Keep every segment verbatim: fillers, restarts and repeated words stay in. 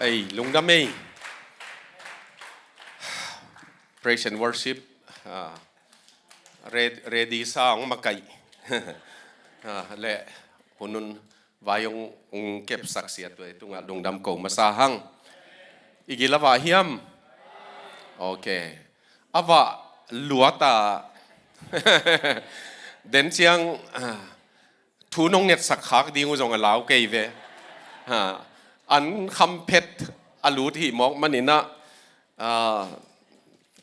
Ei, lungdam ei. Praise and worship. Ah, red, ready sa ong makai. Ah, le, hunun vai ong, ong kep sak sia tu, eh, tunga lungdam ko masa hang. Igila va hiam. Okay. Ava luata. Den siang, ah, thu nong ngetsak khak ding uh zong a lau kei ve. Ha, an khamphet a lut hi mawk maninah, ah,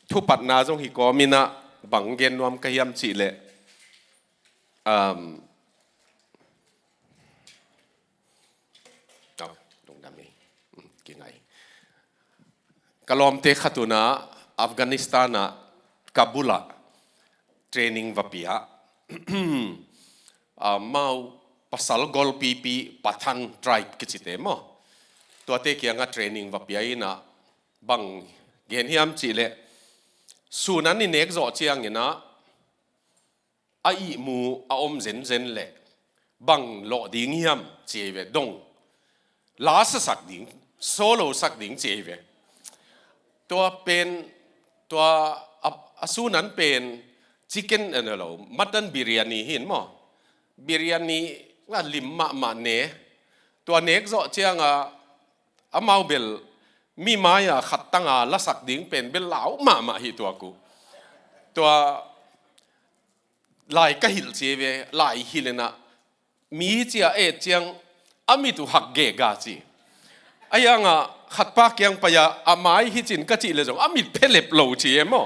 thupatna zong hi kawminah bang gen nuam ka hiam cih leh, um, oh, lungdam hi. Hmm, kingai. Ka lawmte khat unah Afghanistan ah Kabul ah training va pia. Ah, mau pasal golpipi Pathan tribe kicite maw? Tuate kiangah training va pia inah bang gen hiam cih leh, sun an i nek zawh cianginah a ihmu a om zenzen leh bang lawh ding hiam ci ei ve, dong. La sasak ding, solo sak ding ci ei ve. Tua pen, tua a, a sunan pen chicken, eh, lo, mutton biryani hin maw. Biryani nga lim mahmah ne. Tua nek zawh cianga amau bel mi mai-a khat tanga lasak ding pen bel lau mahmah hi tuak uh. Tua lai ka hilh ci ei ve, lai hilh inah mi cia et ciang a mit uh hak gega ci. A yangah khatpa kiang pai-a a mai hi cin ka cih le zong a mit phelep lo ci e maw?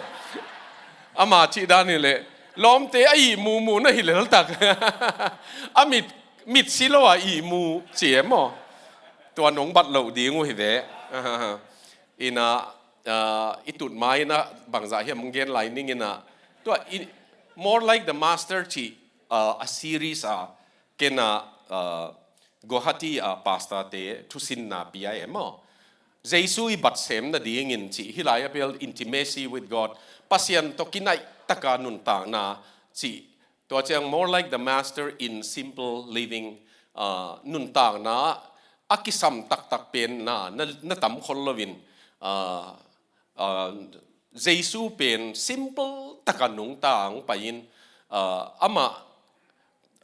Ama cih dan hi leh lawmte a ihmu mu na hi leltak. A mit, mit si lo a ihmu ci e maw? Tua nong bat loh ding uh hi ve. Inah, ah, i tut ma inah bangzah hiam hong gen lai ning inah. Tua i, More Like the Master cih, ah, a series a, ken a, ah, Guwahati a pastor-te thusinna pia e maw? Jesu i batsem nadingin cih, hih lai a bel intimacy with God, Pasian tawh kinaih taka nuntakna cih. Tua ciang More Like the Master in Simple Living, ah, nuntakna a kisam taktak pen na, na, na tam khol loin, ah, ah, Jesu pen simple taka nungta hong pai-in, ah, amah,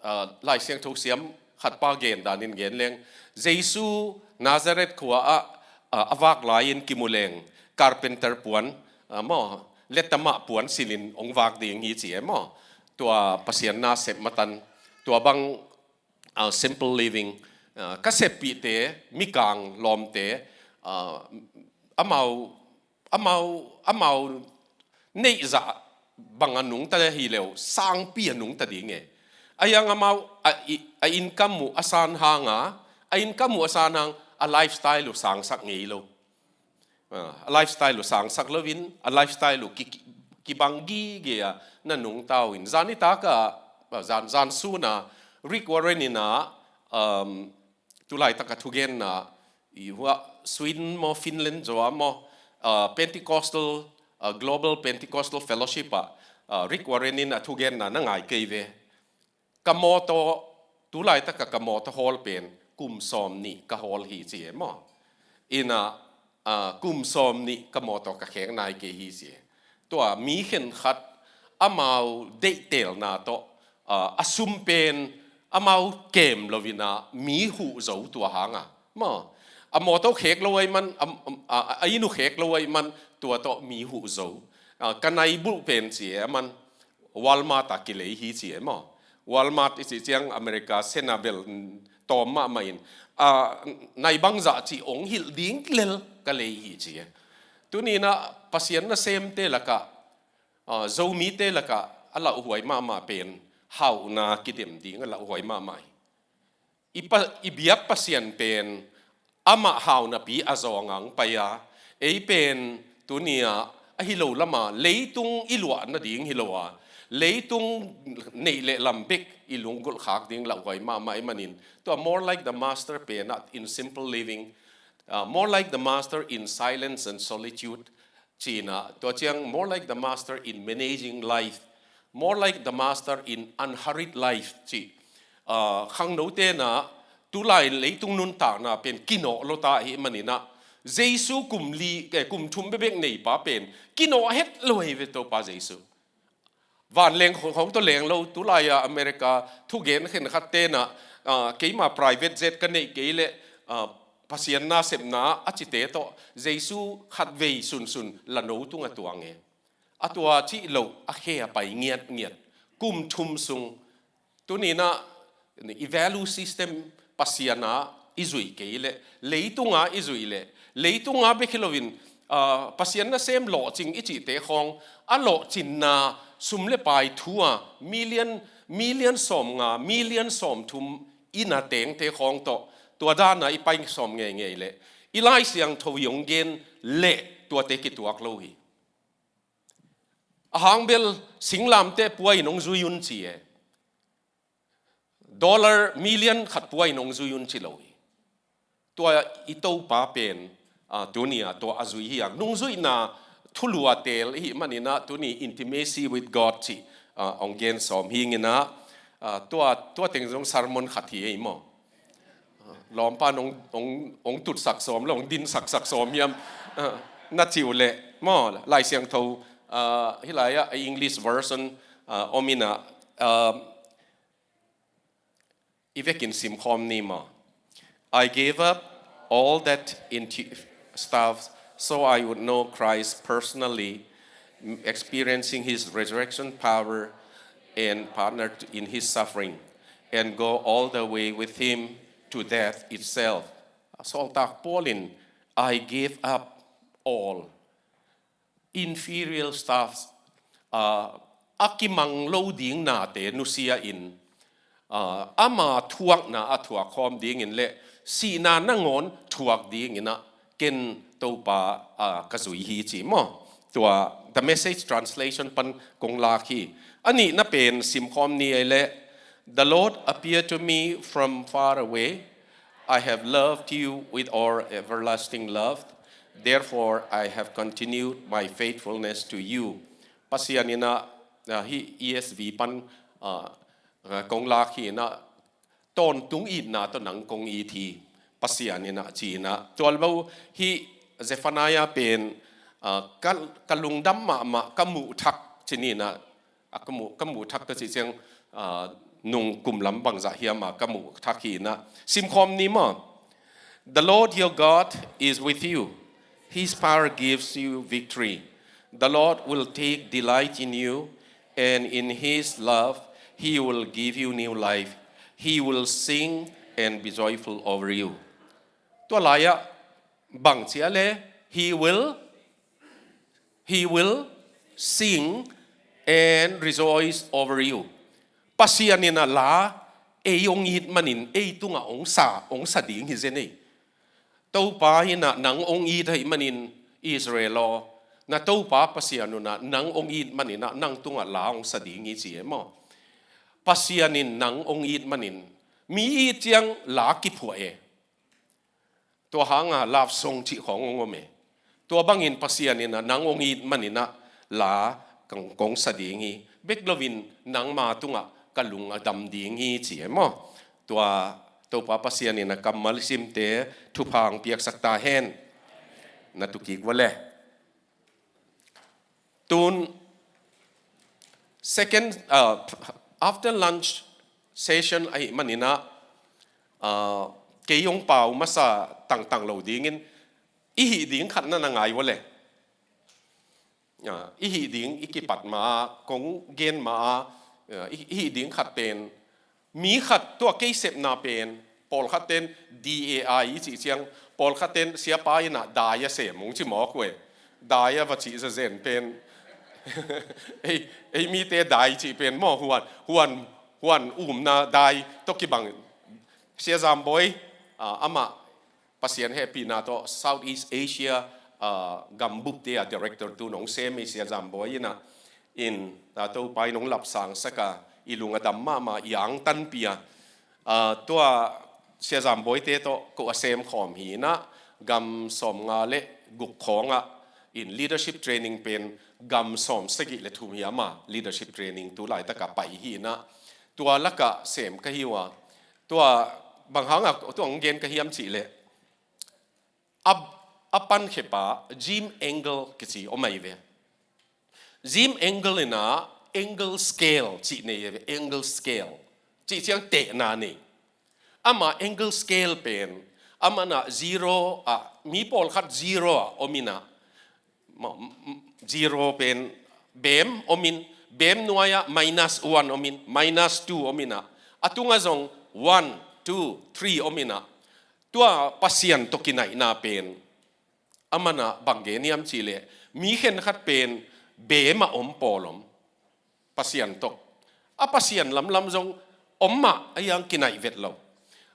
ah, Lai Siangtho siam khatpa gen danin gen leng, Jesu Nazareth khua ah, ah, a vak lai-in kimu leng carpenter puan, ah, maw, letama puan silhin hong vak ding hi ci e maw? Tua Pasian na sep matan, tua bang, ah, simple living, ah, ka seppihte, mikang lawmte, ah, amau, amau, amau neihzah bang a nungta hi leu, sangpi a nungta ding e. A yang amau a, i, a income uh a san hanga, a income uh a san hang, a lifestyle uh sangsak ngei lo. Ah, a lifestyle uh sangsak loin, a lifestyle uh ki, ki, kibang gige a na nungta uh in. Zan nitak a, ah, zan, zan suna, Rick Warren inah, um, tulaitak a thugenna, i hua, Sweden maw, Finland zaw maw, ah, Pentecostal, ah, Global Pentecostal Fellowship ah, ah, Rick Warren in a thugenna na ngai kei ve. Ka mawtaw, tulaitaka ka mawtaw hawl pen kum sawm nih ka hawl hi ci e maw? Inah, ah, kum sawm nih ka mawtaw ka khek nai kei hi ci e. Tua mi khenkhat amau deihtelna tawh, ah, a sum pen amau kem loinah mi huh zo tua hanga maw? A mawtaw khek lo ahih man, a, a, a inn uh khek lo ahih man tua tawh mi huh zo. Ah, ka nai bulh pen ci e a man. Walmart ah kilei hi ci e maw? Walmart i cih ciang America sena bel, mm, tawm mahmah in, ah, nai bangzah cih ong hilh ding lel ka lei hi ci e. Tuni inah Pasian nasemte lakah, ah, Zomite lakah a lauhuai mahmah pen hauhna kidem ding a lauhuai mahmah hi. I pa, i biak Pasian pen amah haunapi a zawng ang pai a, ei pen tuni-ah ahi lo lama leitung i luah nading hi lo a, leitung neih le lam bek i lunggulh khak ding lauhuai mahmah ahih manin, tua More Like the Master pen ah, in simple living, ah, More Like the Master in silence and solitude, ci-in ah, tua ciang More Like the Master in Managing Life, More Like the Master in Unhurried Life, ci. Ah, khangnote inah tulai leitung nuntakna pen kinawh lota ahih maninah, Jesu kum li, eh, kum thum bekbek neipa pen kinawh het lo hi ve Topa Jesu. Vanleng khong khong tawh leng lo, tulai-a America thugen khenkhat tenah, ah, keima private jet ka neih kei leh, ah, Pasian nasepna a cite tawh Jesu khatvei sunsun la no tungah tuang e. A tua cih loh a khe a pai ngiatngiat. Kum thum sung Tuninah i value system Pasiana i zuih kei leh, leitunga i zuih leh, leitunga bek hi loin, ah, Pasian nasem lawhcing i cihte khawng, a lawhcinna sum le pai thu-a million, million sawmnga, million sawmthum i na tengte khawng tawh, tua dana i pai sawm ngeingei leh, i Lai Siangtho i hong gen leh tuate kituak lo hi. A hang bel singlamteh pua in hong zui un ci e. Dollar million khat pua in hong zui un ci lo hi. Tua i Topa pen, ah, tuni-ah tua a zui hi a. Nungzuihna thulu a teel i hih maninah tuni intimacy with God cih, ah, hong gen sawm hi inginah, ah, tua, tua teng zong sermon khat hi ei maw. Lawmpa nong, ong, ong tutsak sawm lo, ong dinsaksak sawm hiam? Ah, na cih uh leh maw, Lai Siangtho, ah, hih lai-ah a English version, ah, om inah, ah, i vekin simkhawm ni maw. I gave up all that into stuff so I would know Christ personally, experiencing his resurrection power and partner in his suffering, and go all the way with him to death itself. Sawltak Paul in, I gave up all inferior stuffs, ah, a kimang lo ding nate nusia in, ah, ama thuakna a thuak khawm dingin le sihna nangawn thuak dinginah ken Topa, ah, ka zui hi ci maw. Tua The Message translation pan kong lak hi. A nihna pen simkhawm ni ei leh, The Lord appeared to me from far away. I have loved you with all everlasting love. Therefore, I have continued my faithfulness to you. Pasian inah, ah, hih E S V pan, ah, ah, kong lak hi inah, tawntung itna tawh nang kong it hi. Pasian inah ci inah. Tua lo hih Zephaniah pen, ah, ka, ka lungdam mahmah, ka muh thak ci ni inah, a ka muh, ka muh thak ka cih ciang, ah, nung kum lam bangzah hiam a ka muh thak hi inah. Simkhawm ni maw. The Lord your God is with you. His power gives you victory. The Lord will take delight in you, and in his love, he will give you new life. He will sing and be joyful over you. Tua lai-ah bang ci a le, he will He will sing and rejoice over you. Pasian inah la ei hong it manin ei tungah hong sa, hong sa ding hi zen ei. Topa inah nang hong it ahih manin Israel aw, na Topa Pasian unah nang hong it maninah nang tungah la hong sa ding hi ci e maw. Pasian in nang hong it manin mi it ciang la kiphuah e. Tua hanga love song cih khawng hong om e. Tua bangin Pasian inah nang hong it maninah la kong, kong sa ding hi. Bek loin nangma tungah ka lung a dam ding hi ci e maw. Tua Topa Pasian inah kammal i simte thupha hong piaksak ta hen. Na tu kik vua le. Tun second, uh, after lunch session ahih maninah, uh, kei hong pau masa tangtang lo dingin i hih ding khat na na ngai vua le. Uh, i hih ding i kipat ma-a, kong gen ma-a, uh, i, i hih ding khat pen mi khat tua kei sepna pen, pawlkhat ten D A I i cih ciang, pawlkhat ten siapa inah dai a sem hong ci mawk uh e. Dai a va cih zazen pen. Ei, ei mite dai cih pen maw huan, huan, huan umna dai tawh kibang. Sia Zambawi, ah, amah Pasian hehpihna tawh Southeast Asia, ah, gambupte a director tu nong sem i Sia Zambawi inah in, ah, Topa in hong lapsang saka i lung a dam mahmah i angtanpih a. Ah, tua Sia Zambawite tawh ko a sem khawm hi inah gam sawmnga le guk khawngah in leadership training pen gam sawm sagih le thum hiam a leadership training tu laitakah pai hi inah tua lakah sem ka hi uh a. Tua bang hangah tua hong gen ka hiam cih leh a, a pankhiapa Jim Engel kici om ahi ve. Jim Engel in ah angle scale cih nei ahi ve, angle scale. Cih ciang tehna nei. Amah angle scale pen, amah in ah zero ah, mi pawlkhat zero ah om in ah, ma-, m-, m-, zero pen beem om in, beem nuai ah minus one om in, minus two om in ah, a tungah zong one, two, three om in ah, tua Pasian tawh kinaihna pen amah in ah bang gen hiam cih leh, mi khenkhat pen beem ah om pawl om. Pasian tawh, a Pasian lamlam zong om mah a, hiang kinaih vet lo.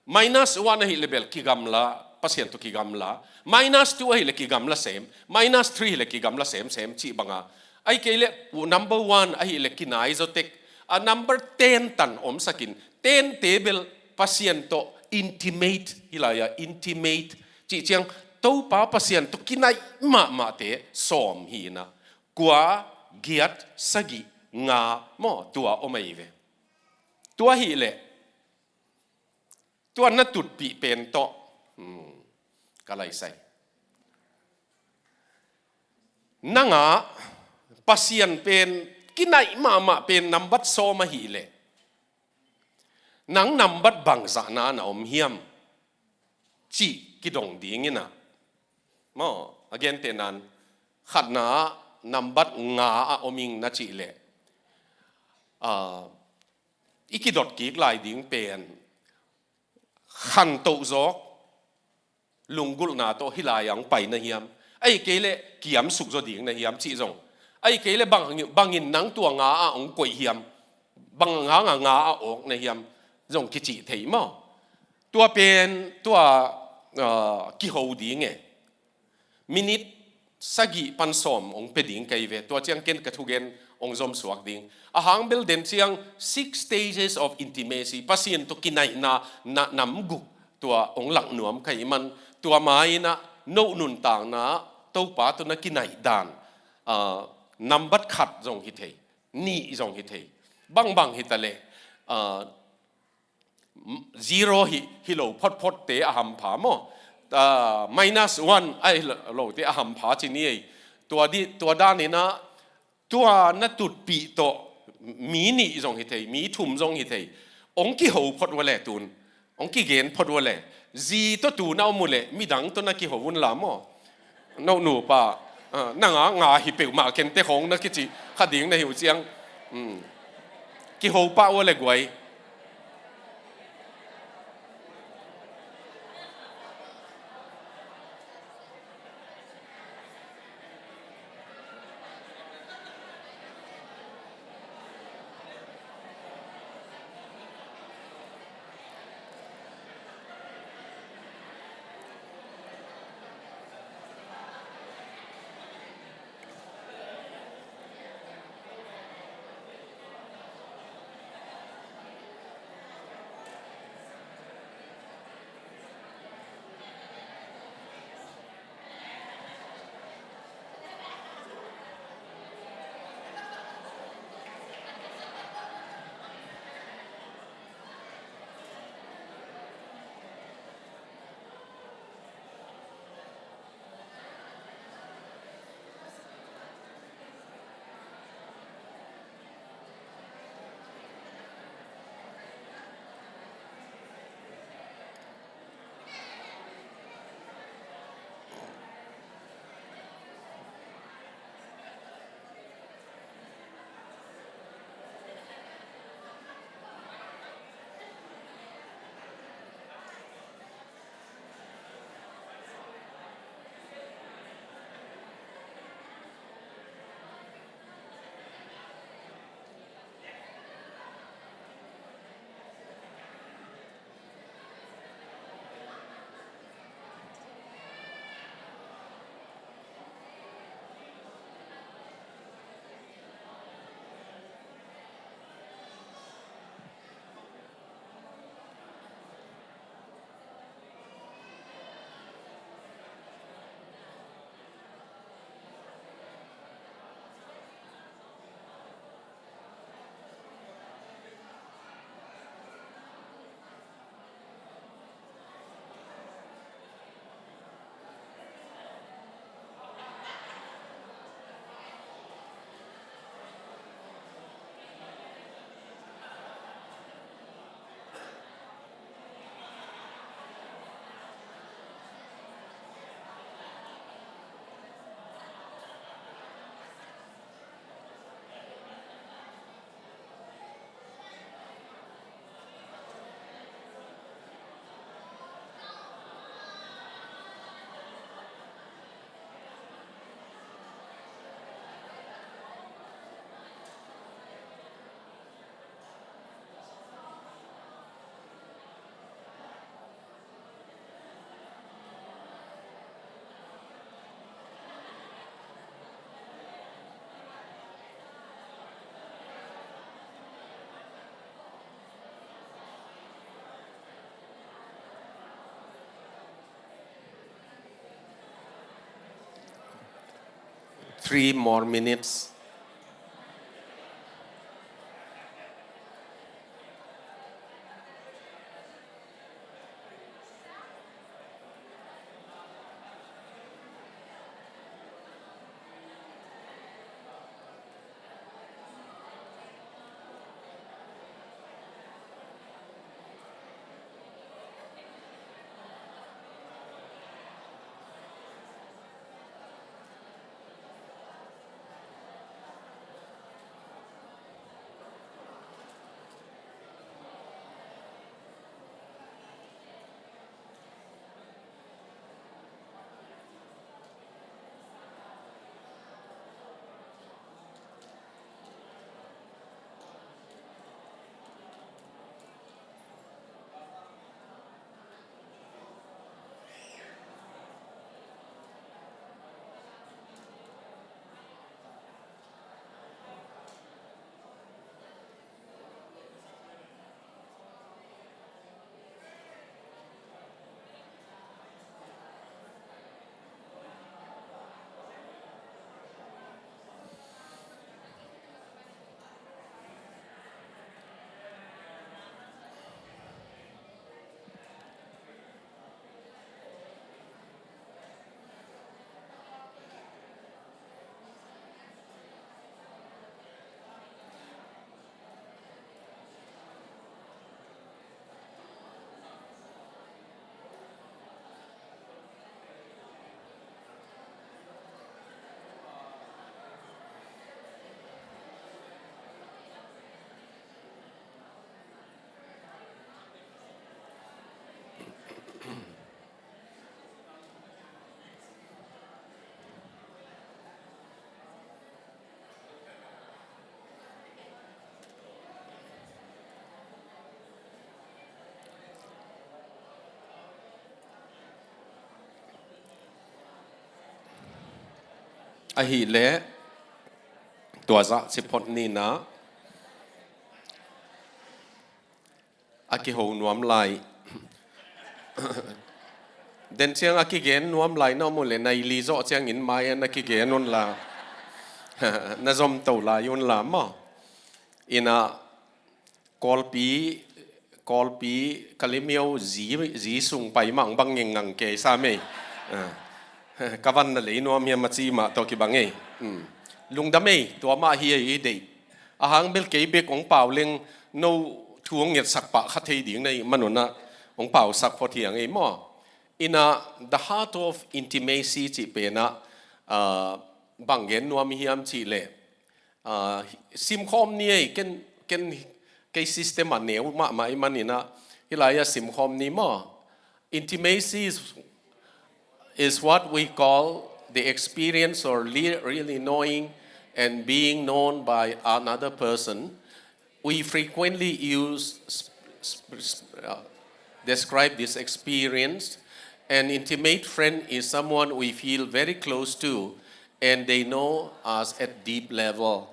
Minus one ahih leh bel kigamla, Pasian tawh kigamla. Minus two ahih leh kigamla sem. Minus three ahih leh kigamla semsem cih banga. Ahih kei leh number one ahih leh kinai zaw tek. A number ten tan omsak in. Ten te bel Pasian tawh intimate, hih lai-ah intimate cih ciang, Topa Pasian tawh kinaih mahmahte sawm hi in ah, kua, giat, sagih, nga maw, tua om ahi ve. Tua ahih leh, tua na tutpih pen tawh, hmm, ka laisai. Nang ah Pasian pen, kinaih mahmah pen nambat sawm ahih leh, nang nambat bangzahna na om hiam cih kidong ding in ah. Maw, a gentehna-in, khatna ah nambat nga ah om ing na cih leh, ah, i kidot kik lai ding pen khantoh zawk, lunggulhna tawh hih lai-ah hong pai na hiam? Ahih kei leh kiamsuk zaw ding na hiam cih zong. Ahih kei leh bang, bangin nang tua nga ah hong koih hiam? Bang hangah nga ah awk na hiam? Zong kicih thei maw. Tua pen, tua, ah, kiho ding e. Minit sagih pan sawm hong pia ding ka hi ve. Tua ciang ken ka thugen hong zomsuak ding. A hang bel den ciang six stages of intimacy. Pasian tawh kinaihna, na, nam guk tua hong lak nuam ka hih man. Tua ma-in ah no nuntakna Topa tawh na kinaih dan, ah, nambat khat zong hi thei. Nih zong hi thei. Bangbang hi ta leh, ah, zero hi, hi lo photphotte a hampha maw. Ah, minus one ahi lo, lote a hampha ci ni ei. Tua di, tua dan in ah, tua na tutpih tawh mi nih zong hi thei, mi thum zong hi thei. Hong kiho phot ua leh tun. Hong kigen phot ua leh. Zi tawh tu na om uh leh, midang tawh na kiho un la maw. No nupa, ah, nang a nga hi peuhmah kei ning te khawng na kici kha ding na hi uh ciang. Hmm. Kiho pah ua leh guai. three more minutes. Ahih leh tua zah ci phot ni. A kiho nuam lai. Den ciang a kigen nuam lai na om uh leh, nai li zawh ciangin mai-ah na kigen un la, na zom to lai un la maw. Ina Kawlpi, Kawlpi Kalimyo zi, zi sung pai mah hong bang ngengngang kei sam ei. Ah. Ka van na lei nuam hiam a ci mah tawh kibang ei. Hmm. Lungdam ei, tua mah hi ei i deih. A hang bel kei bek hong pau leng no thu hong ngetsak pah kha thei ding na hih manun ah hong pausak phot hi ing ei maw. Ina the heart of intimacy cih pen ah, ah, bang gen nuam hiam cih leh, ah, simkhawm ni ei, ken, ken kei system a neu mahmah i manin ah hih lai-ah simkhawm ni maw. Intimacy is, is what we call the experience or le-, really knowing and being known by another person. We frequently use sp-, sp-, sp-, uh, describe this experience. An intimate friend is someone we feel very close to and they know us at deep level.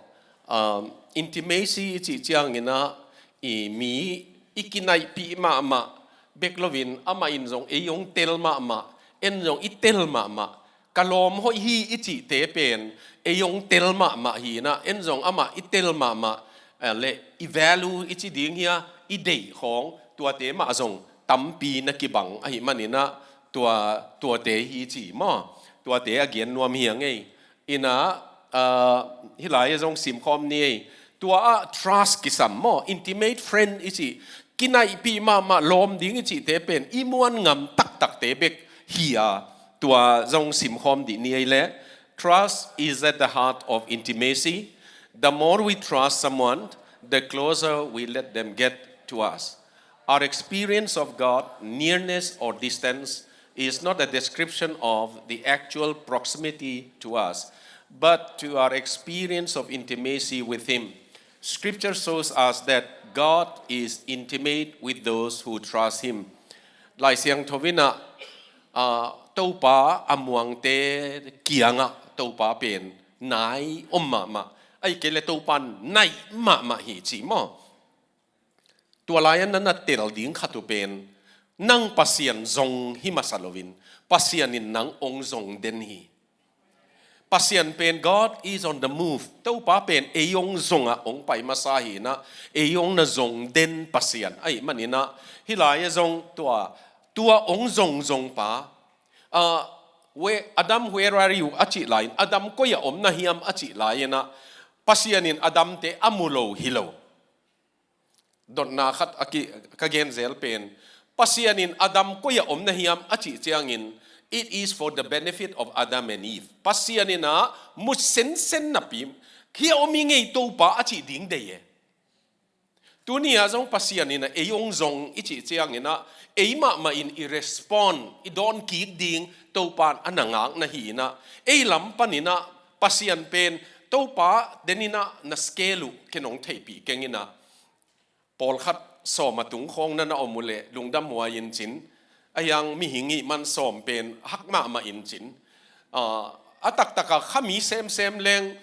Um, intimacy i cih ciangin ah, i mi i kinaihpih mahmah bek loin amah in zong ei hong tel mahmah, en zong i tel mahmah. Ka lawm hoih hi i cihte pen ei hong tel mahmah hi-in ah, en zong amah i tel mahmah, eh, leh i value i ci ding hia, i deih khawng, tuate mah zong tampi na kibang ahih manin ah tua, tuate hi ci maw. Tuate a gen nuam hi ing ei. Ina, ah, hih lai-ah zong simkhawm ni ei. Tua ah trust kisam maw, intimate friend i cih, kinaihpih mahmah lawm ding i cihte pen i muan ngam taktakte bek hi a, tua zong simkhawm dih ni ei leh. Trust is at the heart of intimacy. The more we trust someone, the closer we let them get to us. Our experience of God, nearness or distance, is not a description of the actual proximity to us, but to our experience of intimacy with Him. Scripture shows us that God is intimate with those who trust Him. Lai Siangtho in ah, ah, Topa a muangte kiangah Topa pen nai om mahmah. Ahih kei leh Topa in nai mahmah hi ci maw. Tua lai-ah na na tel ding khat uh pen, nang Pasian zong hi masa loin, Pasian in nang hong zong den hi. Pasian pen God is on the move. Topa pen ei hong zongah hong pai masa hi inah, ei hong na zong den Pasian ahih maninah, hih lai-ah zong tua, tua hong zongzong pa, ah, where, Adam, where are you? A cih lai-in, Adam, koi-ah om na hiam? A cih lai-inah, Pasian in Adamte a mu lo hi lo. Dotna khat a ki, ka gen zel pen, Pasian in Adam, koi-ah om na hiam? A cih ciangin, it is for the benefit of Adam and Eve. Pasian inah mu sensen napi, hih-ah om i ngei Topa a cih ding deih e. Tuni-ah zong Pasian inah ei hong zong i cih cianginah, ei mahmah in i respond, i dawn kik ding Topa in a na ngak na hi inah, ei lam paninah Pasian pen Topa den inah na scale uh ken hong theihpih keng inah, pawlkhat sawm a tung khawng na na om uh leh lungdam huai in cin, a hiang mihing ih man sawm pen hak mahmah in cin, ah, a taktakah khami semsem leng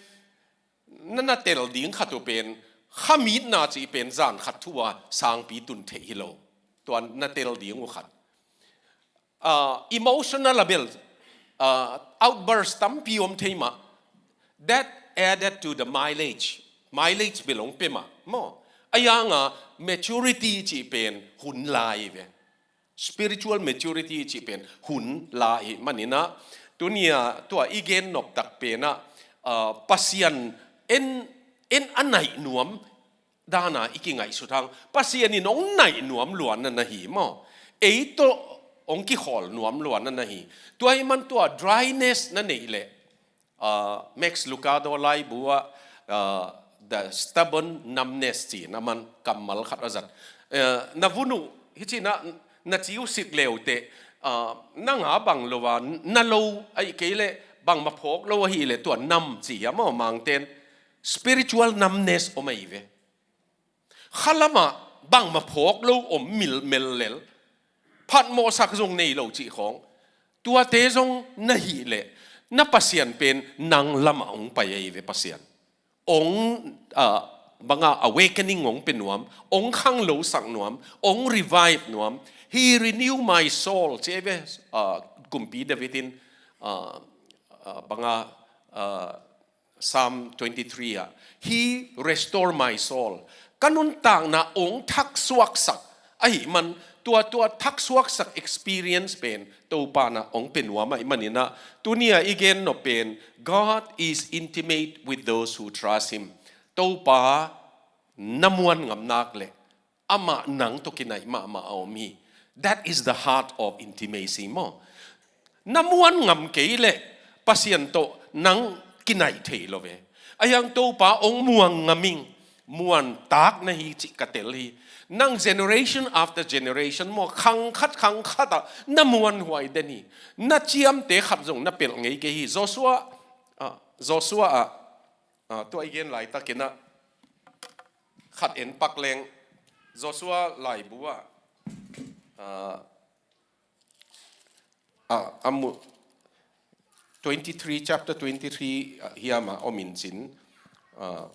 na na tel ding khat uh pen, khamitna cih pen zan khat thu-a sangpi tun theih hi lo. Tua na tel ding uh khat, ah, emotional a bel, ah, outburst tampi om thei mah. That added to the mileage. Mileage bel hong pia mah maw. A hiangah maturity cih pen hun la hi ve. Spiritual maturity cih pen hun la hi maninah, tuni-ah tua i gen noptak penah, ah, Pasian en, en a naih nuam dana i kingaihsut hang. Pasian in hong naih nuam lua na na hi maw. Ei tawh hong kikhawl nuam lua na na hi. Tua ahih man tua dryness na neih leh, ah, Max Lucado laibu ah, ah, the stubborn numbness ci-in a man kammal khat a zat. Eh, na vun uh, hih ci-in ah, na ci uh sik leuteh, ah, nang a bang lo a, na lo ahih kei leh bangmah phawk lo ahih leh tua nam ci a maw, Mangten. Spiritual numbness om ahi ve. Khalamah bangmah phawk lo om milmel lel, phatmawhsak zong nei lo cih khawng. Tuate zong na hih leh, na Pasian pen nang lamah hong pai ahi ve Pasian. Hong, ah, banga awakening hong pia nuam, hong khanglosak nuam, hong revive nuam. He renew my soul. Ci ahi ve, ah, kumpi David in, ah, ah, banga, ah, Psalm twenty-three ah, "He restore my soul." Ka nuntakna hong thaksuaksak ahih man, tua, tua thaksuaksak experience pen Topa na hong pia nuam ahih maninah, tuni-ah i gen nop pen, God is intimate with those who trust Him. Topa na muan ngam nak leh, amah nang tawh kinaih mahmah a om hi. That is the heart of intimacy maw. Na muan ngam kei leh Pasian tawh nang kinaih thei lo ve. A hiang Topa hong muang ngam ing, muan tak na hi cih ka tel hi. Nang generation after generation maw, khang khat khang khat ah na muan huai den hi. Na ciamte khat zong na pelh ngei kei hi. Joshua, ah, Joshua ah, ah, tua i gen laitakin ah, khat en pak leng, Joshua laibu ah, ah, ah, a mu, twenty-three, chapter twenty-three, ah, hiam ah om in cin, ah,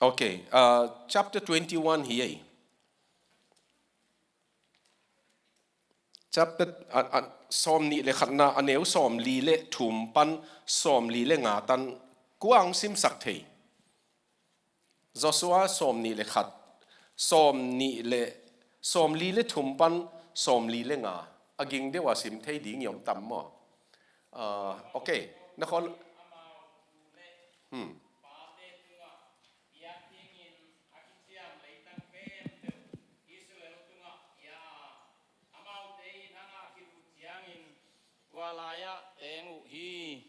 okay, ah, chapter twenty-one hi ei. Chapter, a, a, sawmnih le khatna, a neu sawmli le thum pan sawmli le nga tan kua hong simsak thei? Joshua sawmnih le khat, sawmnih le, sawmli le thum pan sawmli le nga. A ging deuh a sim thei ding i om tam maw? Ah, okay. Na khol. Hmm. Pate tungah piak dingin a kiciam leitang khempeuh Israel tungah pia a, amaute in hangah khit uh ciangin tua lai-ah teng uh hi.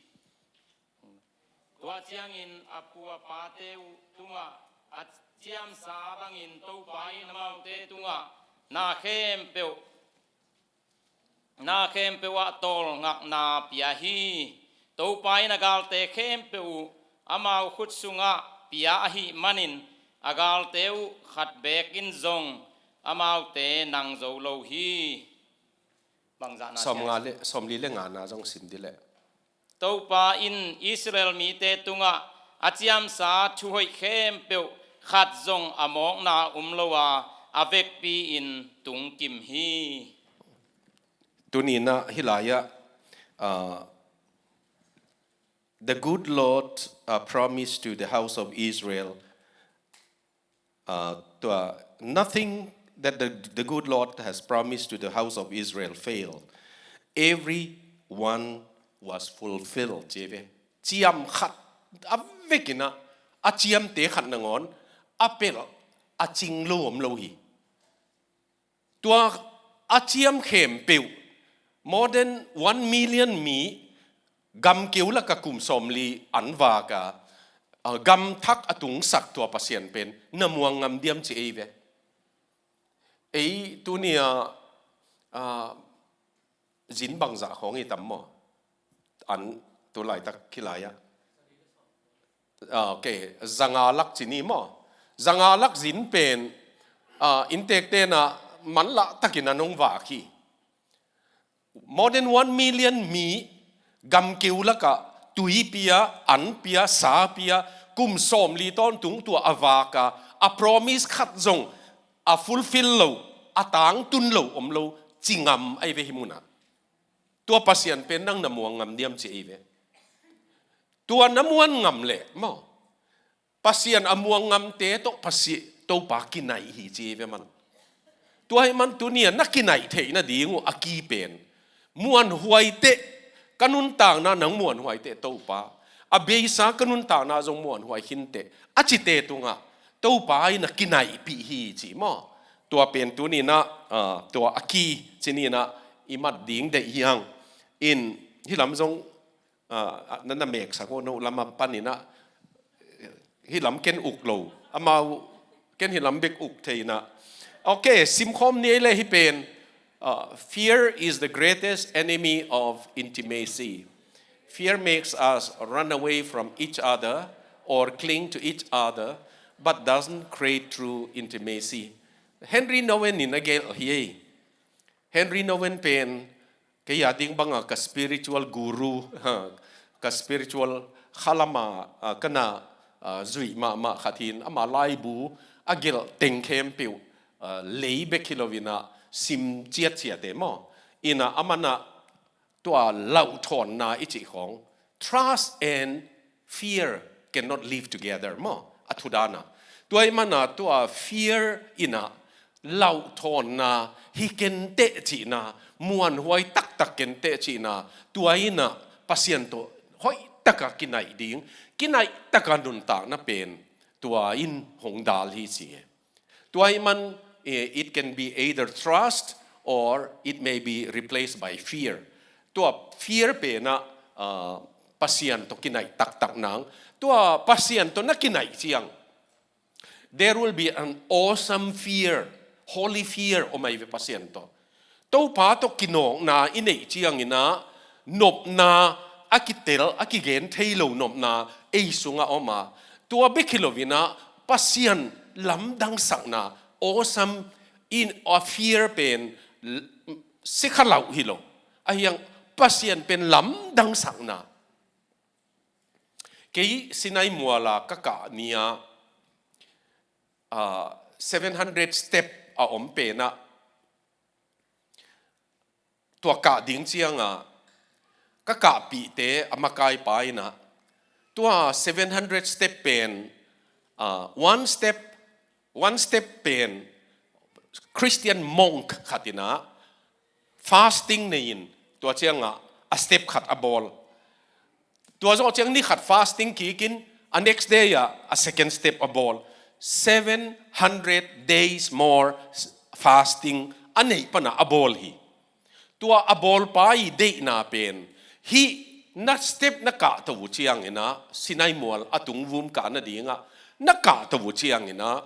Tua ciangin a pu a pate uh tungah a ciamsa bangin Topa in amaute tungah na khempeuh, na khempeuh ah tawlngakna pia hi. Topa in a galte khempeuh uh amau khut sungah pia ahih manin, a galte uh khat beek in zong amaute nang zo lo hi. Bangzahna sawmnga le, sawmli le ngana zong sim dih leh. Topa in Israel mite tungah a ciamsa thuhoih khempeuh khat zong a mawkna um lo a, a vekpi-in tungkim hi. Tuni-in ah hih lai-ah, ah, the good Lord, uh, promised to the house of Israel, uh, to, uh, nothing that the, the good Lord has promised to the house of Israel failed. Every one was fulfilled, ci ve. Ciam khat a vekin ah, a ciamte khat nangawn a pelh, a cing lo om lo hi. Tua a ciam khempeuh, more than one million mi, gam keu lakah kum sawmli an vak a, a, gam thak a tungsak tua Pasian pen na muang ngam diam ci ei ve. Ei tuni-a, a, zin bangzah khawng i tam maw? An tu laitak hih lai-ah. Ah, ok, zanga lak ci ni maw? Zanga lak zin pen, ah, inntekte'n ah manlah takin a nong vak hi. More than one million mi gam keu lakah tui pia, an pia, sa pia, kum sawmli tawntung tua a vak a, a promise khat zong a fulfill lo, a tangtun lo om lo, ci ngam ahi ve hih munah. Tua Pasian pen nang na muang ngam diam ci ei ve. Tua na muang ngam leh maw, Pasian a muang ngamte tawh Pasi-, Topa kinaih hi ci ei ve man. Tua ahih man tuni-a na kinaih theih nading uh a key pen, muanhuai teh, ka nuntakna nang muanhuai teh Topa, a beisa ka nuntakna zong muanhuai khin teh, a cite tungah Topa in a kinaihpih hi ci maw? Tua pen tuni-in ah, ah, tua a key ci ni-in ah i mat ding deih hi hang. In hih lam zong, ah, na, na meksak uh, no lam a panin ah, hih lam ken uk lo. Amau ken hih lam bek uk thei-in ah. Ok, simkhawm ni ei leh hih pen, ah, "Fear is the greatest enemy of intimacy. Fear makes us run away from each other or cling to each other, but doesn't create true intimacy." Henri Nouwen in a gelh hi ei. Henri Nouwen pen kei a ding banga ka spiritual guru, ha, ka spiritual khalam a, ah, ka na, ah, zuih mahmah khat hi-in, ama laibu a gelh teng khempeuh, ah, lei bek hi lo-in ah sim ciatciat e maw? In ah aman ah tua lauhthawnna i cih khawng, "Trust and fear cannot live together," maw, a thu dan ah. Tua ahih man ah tua fear in ah lauhthawnna hi kei teh cihna, muanhuai taktak kei teh cihna, tua in ah Pasian tawh hoih takin kinaih ding, kinaih takin nuntakna pen tua in hong dal hi ci e. Tua ahih man, eh, it can be either trust or it may be replaced by fear. Tua fear pen ah, ah, Pasian tawh kinaih taktak nang. Tua Pasian tawh na kinaih ciang, there will be an awesome fear, holy fear om ahi ve Pasian tawh. Topa tawh kinawkna i neih ciangin ah, nopna a kitel, a kigen thei lo nopna ei sungah om a, tua bek hi lo-in ah Pasian lamdangsakna, awesome in a fear pen l-, sikha lauh hi lo. Ahi hang Pasian pen lamdangsakna. Kei Sinai mual a ka kah ni-a, ah, seven hundred step a om pen ah, tua kah ding ciang a, ka kahpihte a makaipa in ah, tua seven hundred step pen, ah, one step, one step pen Christian monk khat in ah fasting nei-in, tua ciang ah a step khat a bawl. Tua zawh ciang ni khat fasting kikin, a next day ah a second step a bawl. Seven hundred days more fasting a neih pan ah a bawl hi. Tua a bawlpa i deihna pen, hih na step na kahto uh ciangin ah, Sinai mual a tungvum kah nading ah na kahto uh ciangin ah,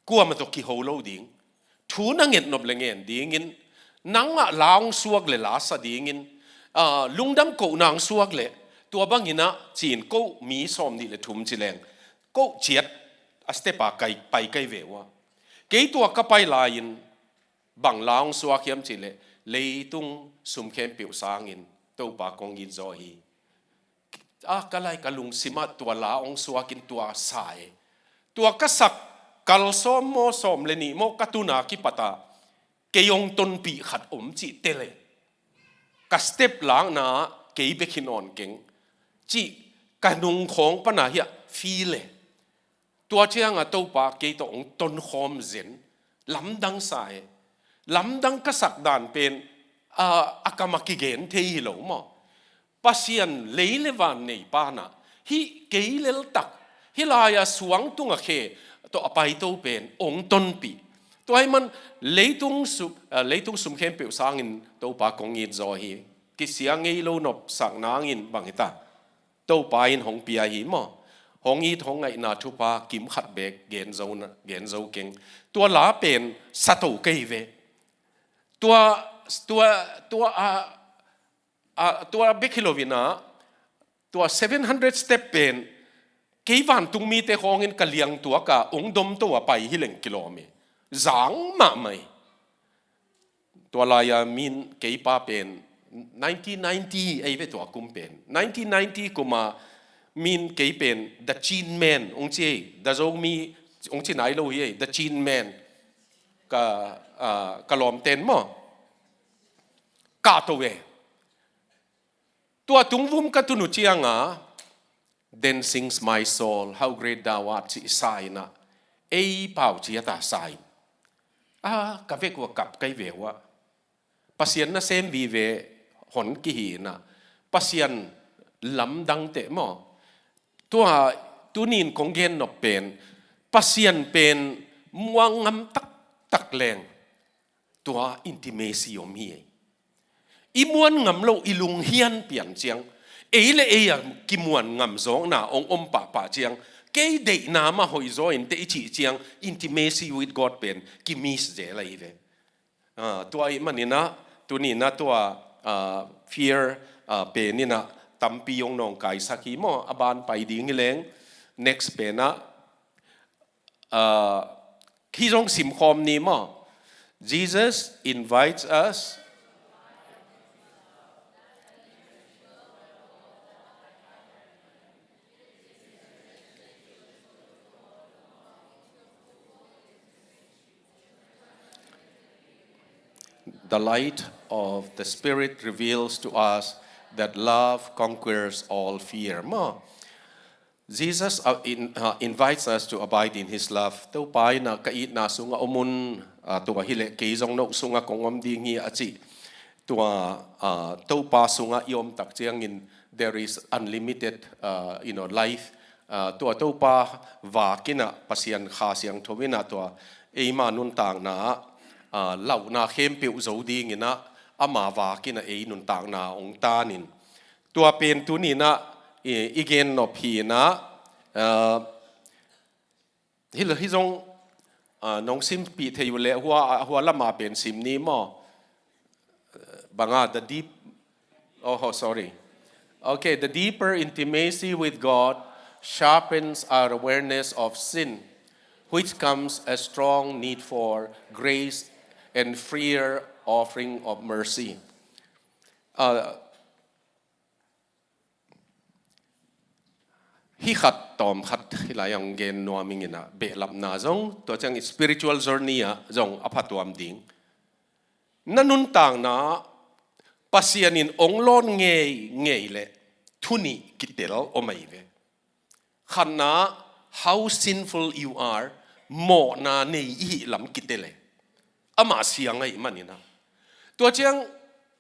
kuamah tawh kiho lo ding, thu na nget nop leh ngen dingin, nangmah la hong suak leh la sa dingin, ah, lungdam kohna hong suak leh, tua bangin ah ci-in ko mi sawmnih leh thum ci leng, ko ciat a step a kai, pai kai ve uh a. Kei tua ka pai lai-in bang la hong suak hiam cih leh, leitung sum khempeuh sangin Topa kong it zaw hi. Ah, ka lai ka lungsim ah tua la hong suakin tua sa e. Tua ka sak kal sawm maw, sawm le nih maw ka tun a kipat ah kei hong tonpih khat om cih tel e. Ka step lakna ah kei bek hi nawn keng cih ka nungkhawng pan a hiah feel e. Tua ciang a Topa kei tawh hong tonkhawm zen. Lamdang sa e. Lamdang ka sak dan pen, ah, a kam a kigen thei hi lo maw? Pasian lei le van neipa na, hih kei leltak, hih lai-a suang tungah khe tawh a paito pen hong tonpih. Tua ahih man leitung sum, ah, leitung sum khempeuh sangin Topa kong it zaw hi. Kisia ngei lo nopsak nangin bang hi ta? Topa in hong pia hi maw? Hong it hong ngaihna thupha kim khat beek gen zo na, gen zo keng. Tua la pen sa to kei ve. Tua, tua, tua, a, a, tua bek hi lo in ah, tua seven hundred step pen kei vantung mite khawngin ka liang tuak a hong dom to a pai hi leng kilawm e. Zang mahmah e. Tua lai-a min kei pa pen nineteen ninety ei ve, tua kum pen nineteen ninety kum a min kei pen The Chin Man hong ci ei, The Zomi hong ci nai lo hi ei, The Chin Man. Ka, ah, ka lawmten maw? Ka to e. Tua tungvum ka tun uh ciang a, "Then sings my soul, how great thou art," cih sa in ah, ei pau ciat a sa in. A, ka vek uh a kap kei ve uh a. Pasian nasem vive hon kihi in ah, Pasian lamdang teh maw? Tua tuni in kong gen nop pen, Pasian pen muang ngam taktak leng tua intimacy om hi ei. I muan ngam lo, i lunghian pian ciang, ei le ei a kimuan ngam zawkna hong om pahpah ciang, kei deihna mah hoih zaw inteh i cih ciang, intimacy with God pen ki-miss zel ahi ve. Ah, tua ahih manin ah, tuni in ah tua, ah, fear, ah, pen in ah tampi hong nawngkaisak hi maw? A ban pai ding hi leng, next pen ah, ah, hih zong simkhawm ni maw? Jesus invites us. The light of the Spirit reveals to us that love conquers all fear. Maw? Jesus, uh, in, uh, invites us to abide in his love. Topa in ah, "Ka itna sungah om un," ah, tua hileh kei zong no sungah kong om ding hi a cih. Tua, ah, Topa sungah i om tak ciangin there is unlimited, ah, you know, life. Ah, tua Topa vak in ah, Pasian Kha Siangtho in ah tua eima nuntakna ah, ah, lauhna khempeuh zo ding in ah, ama vak in ah ei nuntakna hong tan in. Tua pen tuni in ah i, i gen nop hi in ah, ah, hi, hih zong, ah, nong simpih thei uh leh hua, hua lam a pen sim ni maw? Bang a, the deep, oh, oh, sorry. Okay, the deeper intimacy with God sharpens our awareness of sin, which comes a strong need for grace and freer offering of mercy. Ah, hih khat tawm khat hih lai-ah hong gen nuam ing in ah, behlapna zong, tua ciang spiritual journey ah zong a phatuam ding. Na nuntakna Pasian in hong lawn ngeingei leh thu nih kitel om ahi ve. Khatna, how sinful you are, mawhna nei i hih lam kitel e. Amah siang ahih manin ah. Tua ciang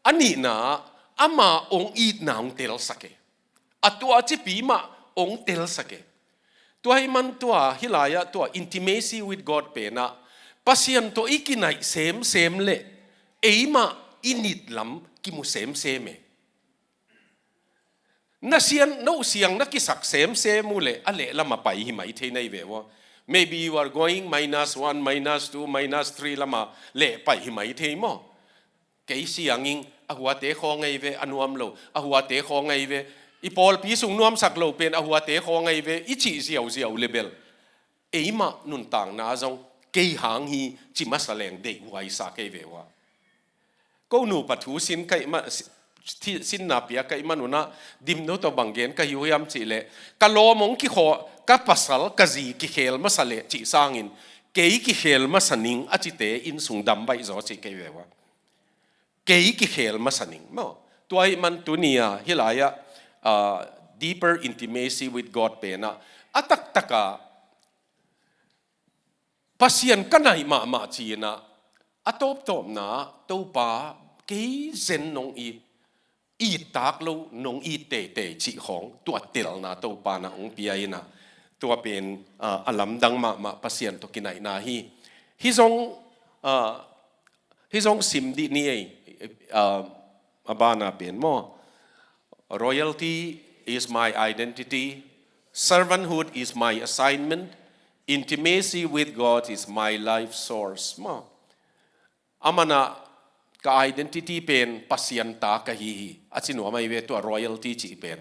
a nihna, ama hong itna hong telsak e. A tua cipi mah hong telsak e. Tua ahih man tua hih lai-ah tua intimacy with God pen ah, Pasian tawh i kinaih semsem leh eimah i nit lam kimu semsem e. Na siang, no siang na kisak semsem uh leh a lehlam a pai hi mai thei na hi ve ua. Maybe you are going minus one, minus two, minus three lam a leh pai hi mai thei maw? Kei siang ing, a huate khawng ahi ve, a nuam lo, a huate khawng ahi ve, i pawlpi sung nuamsak lo pen a huate khawng ahi ve, i cih ziauziau le bel, eimah nuntakna zong kei hang hi ci masa leng deihhuai sa kei ve ua. Ko nupa thu sin ka hih ma-, si-, thi-, sinna pia ka hih manun ah, Dimno tawh bang gen ka hi uh hiam cih leh, ka lawm hong kikhawh, ka pasal, ka zi kikhel masa leh cih sangin, kei kikhel masa ning a cite innsung dam baih zaw cih ka hi ve ua. Kei kikhel masa ning maw. Tua ahih man tuni-a, hih lai-ah, ah, deeper intimacy with God pen ah, a taktak ah, Pasian ka naih mahmah ci-in ah, a tawptawpna, Topa, kei zen nong it, it tak lo, nong it teitei cih khawng, tua telna Topa na hong pia in ah, tua pen, ah, a lamdang mahmah Pasian tawh kinaihna hi. Hih zong, ah, hih zong sim dih ni ei, ah, a bana pen maw. Royalty is my identity. Servanthood is my assignment. Intimacy with God is my life source. Maw. Aman ah ka identity pen Pasian ta ka hi hi. A ci nuam ahi ve tua royalty cih pen.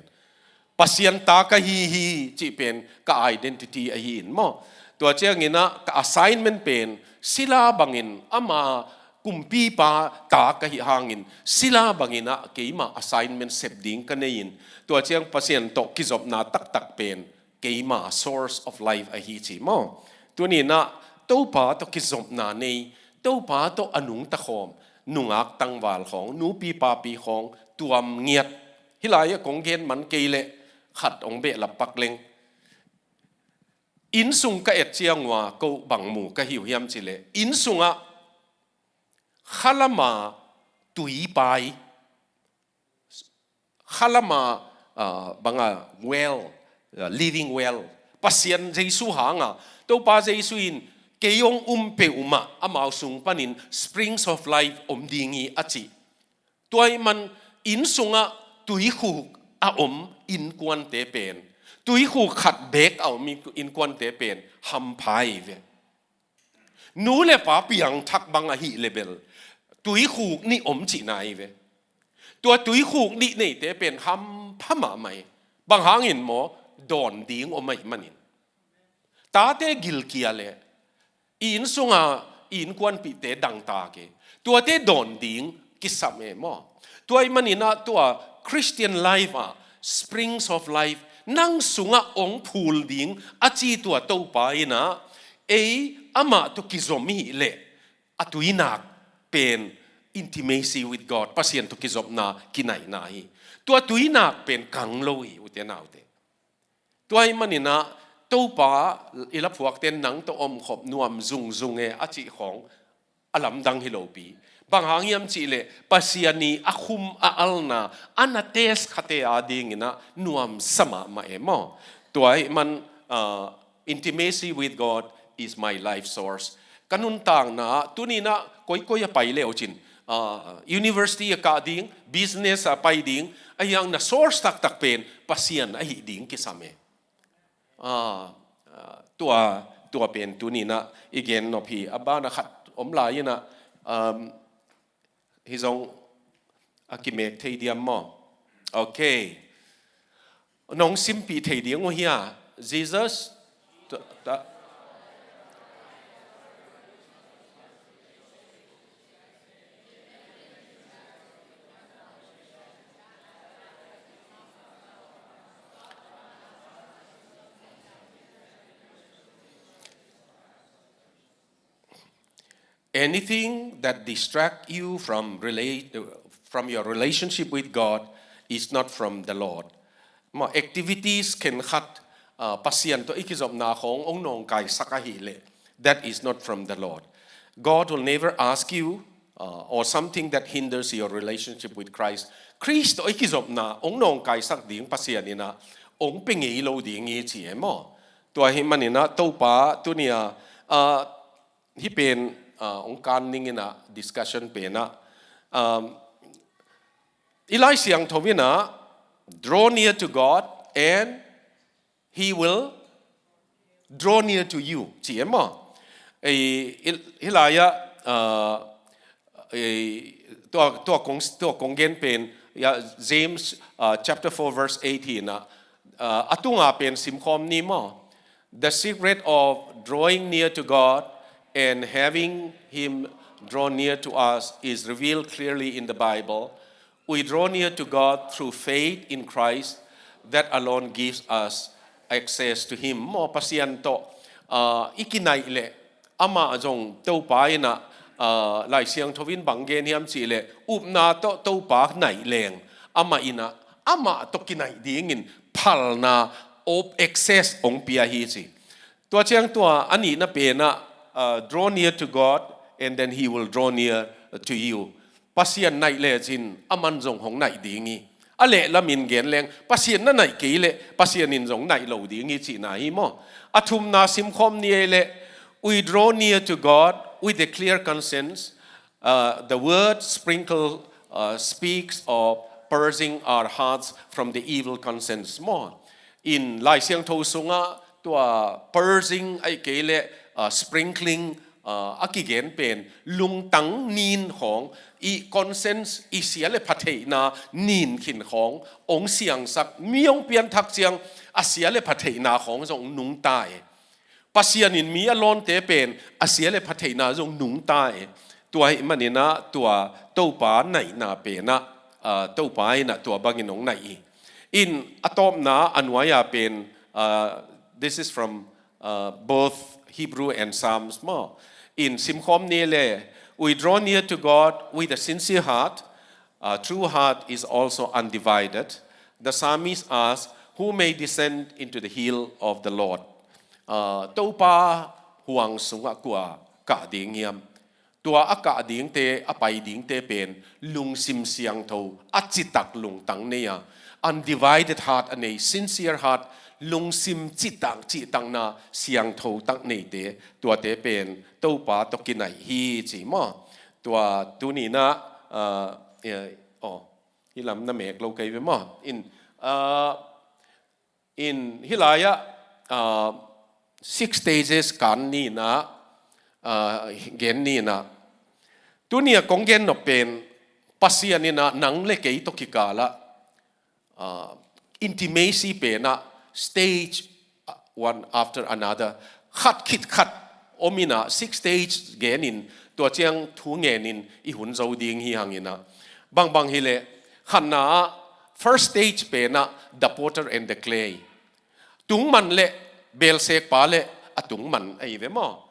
Pasian ta ka hi hi cih pen ka identity ahi in maw. Tua ciangin ah ka assignment pen sila bangin ama kumpipa ta ka hi hangin sila bangin ah keima assignment sep ding ka nei in. Tua ciang Pasian tawh kizopna taktak pen keima source of life ahi ci maw. Tuni-in ah Topa tawh kizopna nei, Topa tawh a nungta khawm, nungak tangval khawng, nupi papi khawng, tuam ngiat. Hih lai-ah kong gen man kei leh khat hong behlap pak leng. Innsung ka et ciang ua, ko bang mu ka hi uh hiam cih leh, innsungah khalama tuipai, khalama, ah, banga well, ah, living well. Pasian Jesu hanga, Topa Jesu in kei hong um peuhmah amau sung panin springs of life om ding hi a ci. Tua ahih man innsungah tuikhuk a om innkuante pen, tuikhuk khat beek a om innkuante pen hampha hi ve. Nu le pa piangthak bang ahih leh bel tuikhuk nih om cihna hi ve. Tua tuikhuk nih neite pen hampha mahmah hi. Bang hangin maw, dawn ding om ahih manin. Tate gilkial e, i innsunga i innkuanpihte dangtak e, tuate dawn ding kisam e maw. Tua ahih manin ah tua Christian life ah springs of life nang sungah hong phul ding a ci tua Topa in ah, ei amah tawh kizom hi leh a tuinak pen intimacy with God, Pasian tawh kizopna kinaihna hi. Tua tuinak pen kang lo hi, ute naute. Tua ahih manin ah Topa, i laphuakte nang tawh omkhop nuam zungzung e a cih khawng a lamdang hi lopi. Bang hang hiam cih leh Pasian i a khum a alna a na test khate adingin ah nuamsa mahmah e maw. Tua ahih man, ah, intimacy with God is my life source. Ka nuntakna ah tuni-in ah koikoi a pai le uh cin, ah, university a kah ding, business a pai ding, ahi hang na source taktak pen Pasian ahih ding kisam e. Ah, ah, tua, tua pen tuni-in ah i gen nop hi. A bana khat om lai-in ah, um, hih zong a kimek thei diam maw? Ok. Nong simpih thei ding uh hia? Jesus, ta, ta, Anything that distract you from relate, from your relationship with God is not from the Lord. Maw, activities khenkhat, ah, Pasian tawh i kizopna khawng hong nawngkaisak ahih leh, that is not from the Lord. God will never ask you, ah, or something that hinders your relationship with Christ. Khrist tawh i kizopna hong nawngkaisak ding Pasian in ah hong pia ngei lo ding hi ci e maw. Tua ahih manin ah Topa tuni-a, ah, hih pen, ah, hong kan ning in ah discussion pen ah, um, i Lai Siangtho in ah, draw near to God and He will draw near to you, ci e maw. Ei, i, hih lai-ah, ah, ei, tua, tua kong, tua kong gen pen, ya, James, ah, chapter four verse eighteen ah, ah, a tunga pen simkhawm ni maw. The secret of drawing near to God and having Him draw near to us is revealed clearly in the Bible. We draw near to God through faith in Christ, that alone gives us access to Him. Maw, Pasian tawh, ah, i kinaih leh, amah zong Topa in ah, ah, Lai Siangtho in bang gen hiam cih leh, upna tawh Topa naih leng, amah in ah, amah tawh kinaih dingin phalna of access hong pia hi ci. Tua ciang tua a nihna pen ah, ah, draw near to God, and then He will draw near to you. Pasian naih lecin aman zong hong naih ding hi. A lehlamin gen leng, Pasian na naih kei leh Pasian in zong naih lo ding hi cihna hi maw. A thumna simkhawm ni ei leh, we draw near to God with a clear conscience. Uh, the word sprinkle, uh, speaks of purging our hearts from the evil conscience maw. In Lai Siangtho sungah tua purging ahih kei leh, uh, sprinkling, ah, a kigen pen lungtang nin khawng, i conscience, i sia le pha theihna nin khin khawng hong siangsak, mi hong pianthak ciang a sia le pha theihna khawng zong nungta e. Pasian in mi a lawnte pen a sia le pha theihna zong nungta e. Tua ahih manin ah tua Topa naihna pen ah, ah, Topa in ah tua bangin hong naih hi. In a tawpna a nuai-a pen, ah, this is from uh, both Hebrew and Psalms maw. In simkhawm ni leh, we draw near to God with a sincere heart. Uh, true heart is also undivided. The psalmist asks, who may descend into the hill of the Lord? Uh, Topa huang sungah kua kah ding hiam? Tua a kah dingte, a pai dingte pen lungsim siangtho, a citak lungtang nei a, undivided heart a nei, sincere heart, lungsim citak, cihtakna siangtho tak neite, tuate pen Topa tawh kinaih hi ci maw. Tua tuni-in ah, ah, eh, aw, hih lam na mek lo kei ve maw. In, ah, In hih lai-ah, ah, six stages kan ni-in ah, ah, gen ni-in ah. Tuni-a kong gen nop pen Pasian in ah nang le kei tawh kikal ah, ah, intimacy pen ah stage, ah, one after another. Khat khit khat om in ah, six stage gen in, tua ciang thu ngen in i hun zo ding hi hang in ah. Bangbang hi leh, khatna ah, first stage pen ah, the potter and the clay. Tungman le belsekpa le a tungman ahi ve maw.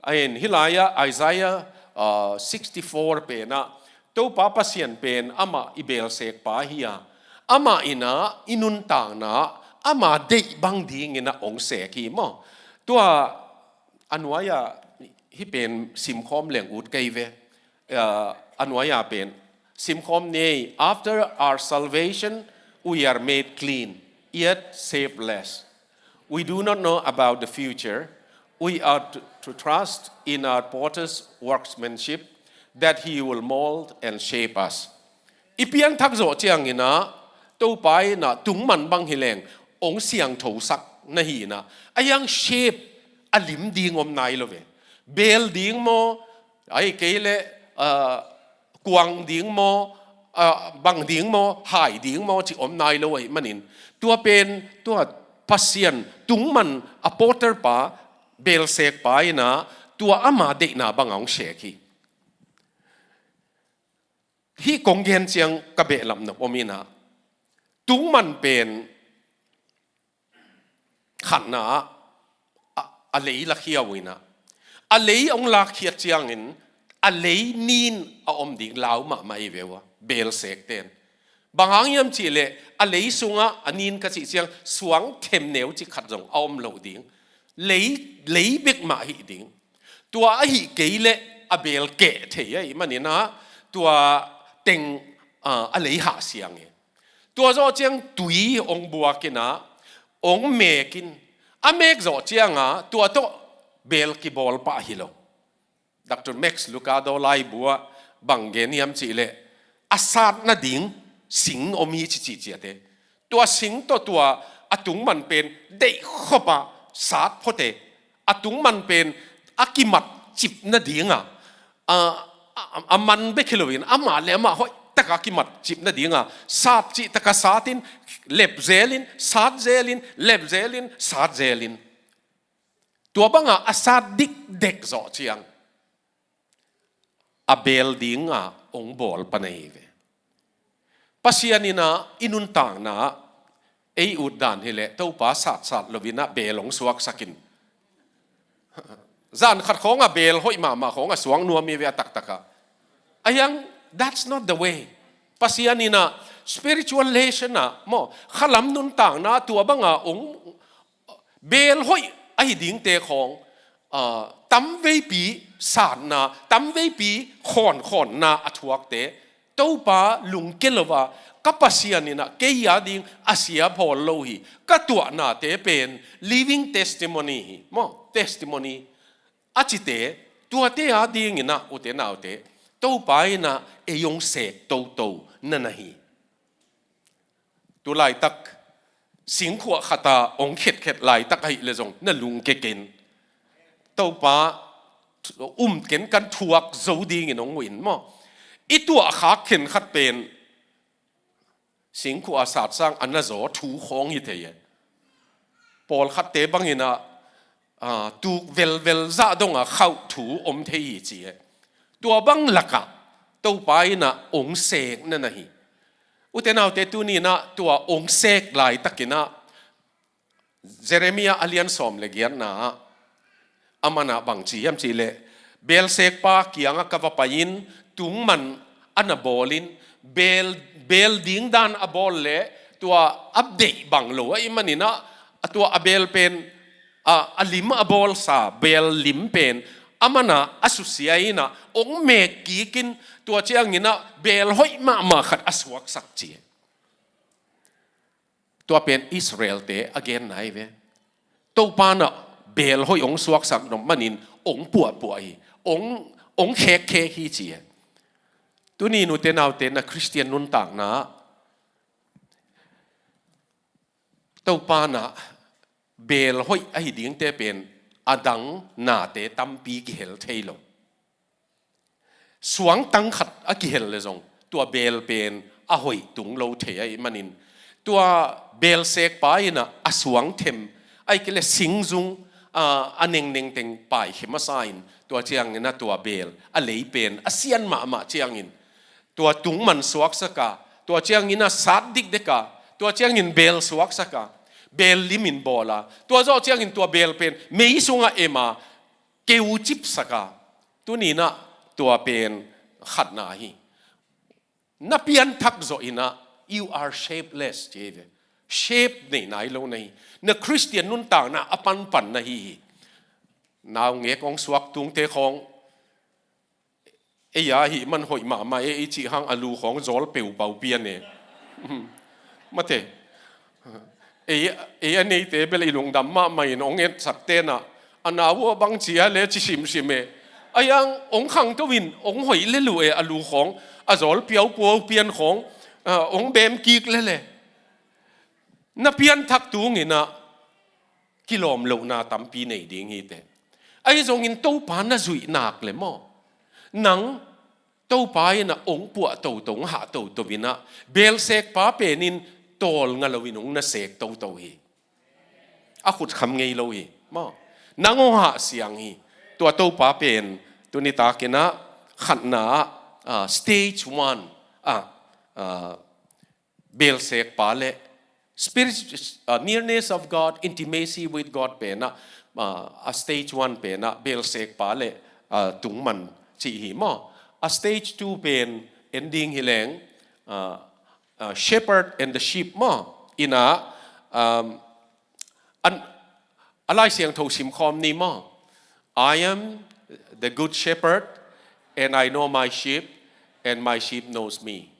Ahin hih lai-ah Isaiah, ah, sixty-four pen ah, Topa Pasian pen amah i belsekpa hi a, amah in ah i nuntakna ah ama deih bang dingin ah hong sek hi maw. Tua a nuai-ah hih pen simkhawm leng ut kei ve. Ah, a nuai-ah pen simkhawm ni. After our salvation, we are made clean, yet shapeless. We do not know about the future. We are to, to trust in our Potter's workmanship, that He will mold and shape us. I pianthak zawh ciangin ah, Topa in ah tungman bang hi leng, hong siangthosak na hi in ah, a hiang shape a lim ding om nai lo ve. Bel ding maw, ahih kei leh, ah, kuang ding maw, ah, bang ding maw, hai ding maw, cih om nai lo ahih manin. Tua pen, tua Pasian, tungman a potter pa, belsekpa in ah, tua ama deihna bang a hong sek hi. Hih kong gen ciang ka behlap nop om in ah, tungman pen khatna ah, a, a lei lakhia uh in ah, a lei hong lakkhiat ciangin, a lei nin a om ding lau mahmah hi ve ua, belsekte in. Bang hang hiam cih leh, a lei sungah a nin ka cih ciang, suang themneu cik khat zong a om lo ding. Lei, lei bek mah hi ding. Tua ahih kei leh a bel keh thei ahih manin ah, tua teng, ah, a lei hah siang hi. Tua zawh ciang tui hong buak in ah, hong mek in, a mek zawh ciang ah, tua tawh bel kibawl pah hi lo. Doctor Max Lucado laibu ah bang gen hiam cih leh, a sat nading sing om hi ci, ci ciat e. Tua sing tawh tua a tungman pen deih khop a sat phot e. A tungman pen a kimat cip nading a, a, a, a man bek hi lo in, amah le amah hoih tak a kimat cip nading a, sat cih tak a sat in, lep zel in, sat zel in, lep zel in, sat zel in. Tua bang a a sat dikdek zawh ciang, a bel ding a hong bawl pan ahi ve. Pasian in ah i nuntakna ah ei utdan hileh Topa satsat loin ah beel hong suaksak in. Zan khat khawngah beel hoih mahmah khawngah suak nuam hi ve a taktakah. Ahi hang, that's not the way. Pasian in ah spiritual lesson ah maw, khalam nuntakna tua banga hong beel hoih ahi dingte khawng, ah, tamveipi satna, tamveipi khawnkhawmna a thuakte Topa lungke lo a, ka Pasian in ah kei a ding a sia phawl lo hi, ka tuahnate pen living testimony hi maw, testimony a cite, tuate a dingin ah ute naute, Topa in ah ei hong sek toto na na hi. Tu laitak singkhuah khata hong khetkhet laitak ahih leh zong na lungke ken. Topa um ken, kan thuak zo dingin hong uh in maw. I tuahkhak khenkhat pen singkhuah a satsang a na zaw thu khawng hi thei e. Pawlkhatte bangin ah, ah, tuk velvel zah dongah khauh thu om thei hi ci e. Tua bang lakah Topa in ah hong sek na na hi. Ute naute, tuni in ah tua hong sek laitakin ah Jeremiah a lian sawm le giatna ah, a man ah bang ci hiam cih leh, beelsekpa kiangah ka va pai-in tungman a na bawlin, beel, beel ding dan a bawl leh tua a deih bang lo ahih manin ah, a tua a beel pen, a, a lim a bawlsa beel lim pen a man ah a susia in ah hong mek kikin, tua ciangin ah beel hoih mahmah khat a suaksak ci. Tua pen Israel-te a genna hi ve. Topa in ah beel hoih hong suaksak nop manin hong puahpuah hi, hong, hong khekkhek hi ci e. Tuni in ute naute, na Khristian nuntakna ah Topa in ah beel hoih ahi dingte pen a dang nate tampi kihel thei lo. Suangtang khat a kihel leh zong tua beel pen a hoih tung lo thei ahih manin, tua beelsekpa in ah a suang them, ahih kei leh singzung, a, a nengneng teng paikhia masa in, tua ciangin ah tua beel a lei pen a sian mahmah ciangin, tua tungman suaksak a, tua ciangin ah sat dikdek a, tua ciangin beel suaksak a, beel limin bawl a, tua zawh ciangin tua beel pen mei sungah em a, keucipsak a, tuni in ah tua pen khatna hi. Na pianthak zawh in ah, you are shapeless ci hi ve. Shape nei nai lo na hi. Na Khristian nuntakna a panpan na hi hi. Naungek hong suak tungte khawng, ei a hih man hoih mahmah e i cih hang a lu khawng zawl peupau pian e. Mate. Ei, ei a neite bel i lungdam mahmah in hong etsakte in ah, a nau uh a bang ci a le ci simsim e. Ahi hang hong khangto in hong hoih lel uh e, a lu khawng, a zawl piaupuau pian khawng, a, hong bem kik lel e. Na pianthak tung in ah kilawm lohna tampi nei ding hi teh. Ahi zongin Topa na zuih nak leh maw, nang Topa in ah hong puah toto, hong hah toto in ah, beelsekpa pen in tawlnga loin hong na sek toto hi. A khutkham ngei lo hi maw. Nang hong hah siang hi. Tua Topa pen tuni takin ah khatna ah, ah, stage one ah, ah, beelsekpa le spirit, uh, nearness of God, intimacy with God pen ah, uh, a stage one pen ah beelsekpa le, uh, tungman cih hi maw. A stage two pen en ding hi leng, uh, uh, shepherd and the sheep maw. In ah, um, an, a Lai Siangtho simkhawm ni maw. "I am the good shepherd, and I know my sheep, and my sheep knows me."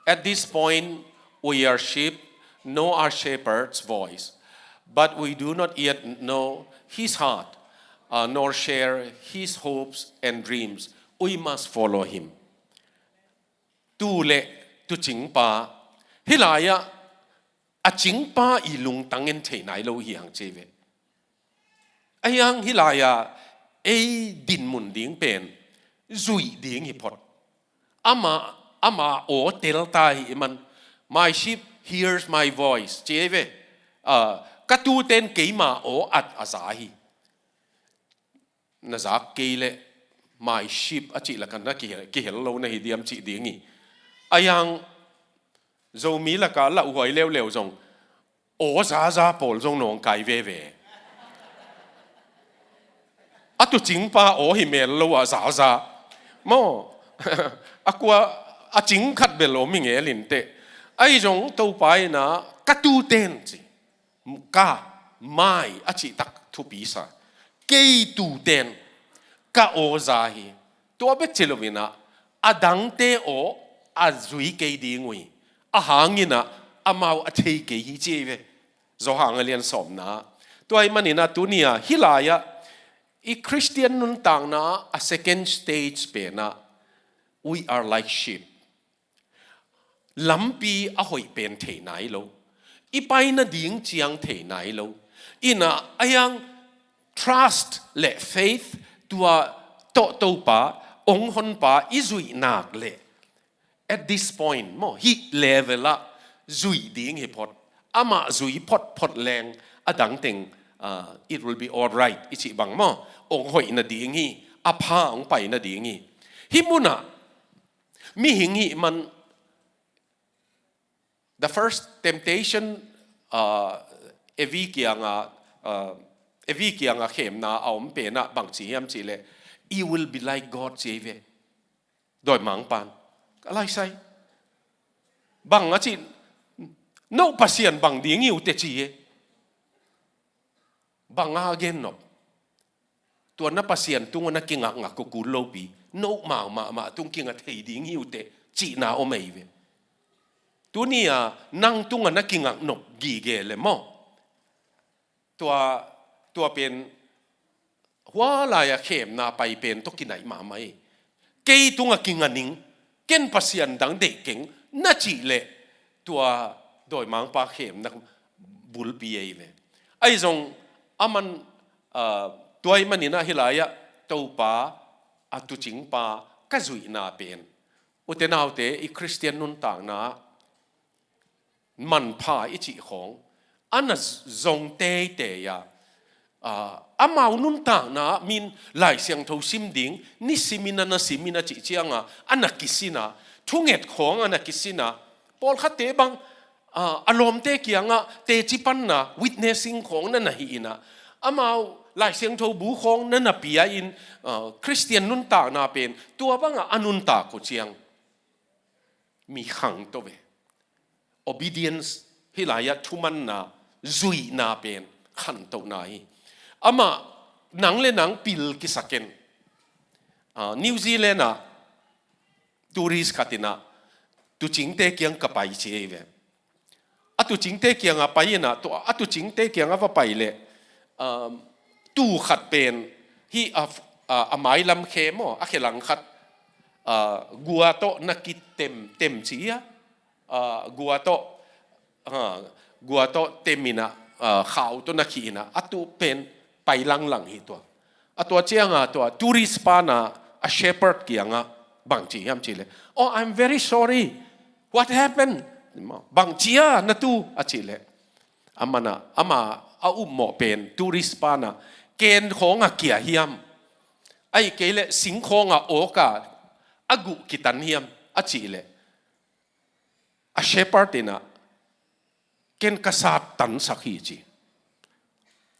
At this point, we are sheep, know our shepherd's voice, but we do not yet know his heart, uh, nor share his hopes and dreams. We must follow him. Tu le tuucingpa, hih lai-ah a cingpa i lungtang en thei nai lo hi hang ci ve. Ahi hang hih lai-ah ei dinmun ding pen zuih ding hi phot. Ama, ama aw tel ta hi man. "My sheep hears my voice," ci ve. Ah, ka tuuten keima aw at a za hi. Na zak kei leh "my sheep" a cih lakah na kihel, kihel lo na hi diam cih ding hi. Ahi hang Zomi lakah lauhuai leuleu zong aw zaza pawl zong nawngkai veve. A tuucingpa aw hi mel lo ah zaza maw. A kua a cing khat bel om hi ngel inteh. Ahi zong Topa in ah ka tuuten ci. Ka, my a cihtak thupi sa. Kei tuuten ka aw za hi. Tua bek ci lo in ah a dangte aw a zui kei ding uh hi. A hang in ah amau a thei kei hi ci hi ve. Johan a lian sawmna. Tua ahih manin ah tuni-a hih lai-ah i Khristian nuntakna a second stage pen ah, we are like sheep. Lampi a hoih pen thei nai lo. I pai nading ciang thei nai lo. In ah a hiang trust le faith, tua tawh Topa, ong honpa i zuih nak leh, at this point maw, hih level ah zuih ding hi phot. Amah zui photphot leng a dangteng, ah, it will be all right i cih bang maw. Ong hoih nading hi, a pha ong pai nading hi. Hih munah mihing hih man, the first temptation, uh, Evi kianga, uh, Evi kianga khemna a om pen ah bang ci hiam cih leh, "You will be like God," ci hi ve. Dawimangpa'n, ka laisai, bang a cih, "No Pasian bang ding hi uh teh," ci hi. Bang a gen nop? Tua na Pasian tungah na kingakngak uh kul lopi, no mau mahmah tung kinga thei ding hi uh teh, cihna om ei ve. Tuni-a nang tungah na kingak nop gige le maw. Tua, tua pen hua lai-a khemna pai pen tawh kinaih mahmah hi. Kei tungah kinga ning, ken pasian dang deih keng na cih leh, tua dawimangpa khemna bulpi ei ve. Ahi zong aman, ah, tua ahih manin ah hih lai-ah Topa, a tuucingpa ka zuihna pen, ute naute, i Khristian nuntakna manpha i cih khawng a na zong teitei a, ah, amau nuntakna min Lai Siangtho sim ding, nisimin a na simin a cih cianga a na kisin a, thunget khawng a na kisin a, pawlkhatte bang, ah, a lawmte kiangah teci panna, witnessing khawng na na hih in a, amau Lai Siangtho bu khawng na na pia in, ah, Khristian nuntakna pen tua bangah a nuntak uh ciang mi khangto ve. Obedience, hih lai-ah thumanna, zuihna pen khantohna hi. Amah nang le nang pil kisak in, ah, New Zealand ah tourist khat in ah tuucingte kiang ka pai ci ei ve. A tuucingte kiangah pai in ah, tua, a tuucingte kiangah va pai leh, um, tuu khat pen hih a, a, a mailam khe maw, a khe lang khat, ah, gua tawh na kitem, tem ci a, ah, gua tawh, ah, gua tawh tem in ah, ah, khau tawh na khih in ah, a tuu pen pai langlang hi tua. A tua cianga tua tourist pa na a shepherd kiangah bang ci hiam cih leh, "Oh, I'm very sorry. What happened?" Bang ci a na tuu a cih leh, amah na, amah a upmawh pen tourist pa na, "Ken khawng a kia hiam, ahih kei leh sing khawng a awk a, a guh kitan hiam?" a cih leh, a shepherd in ah, "Ken ka sattansak hi," ci.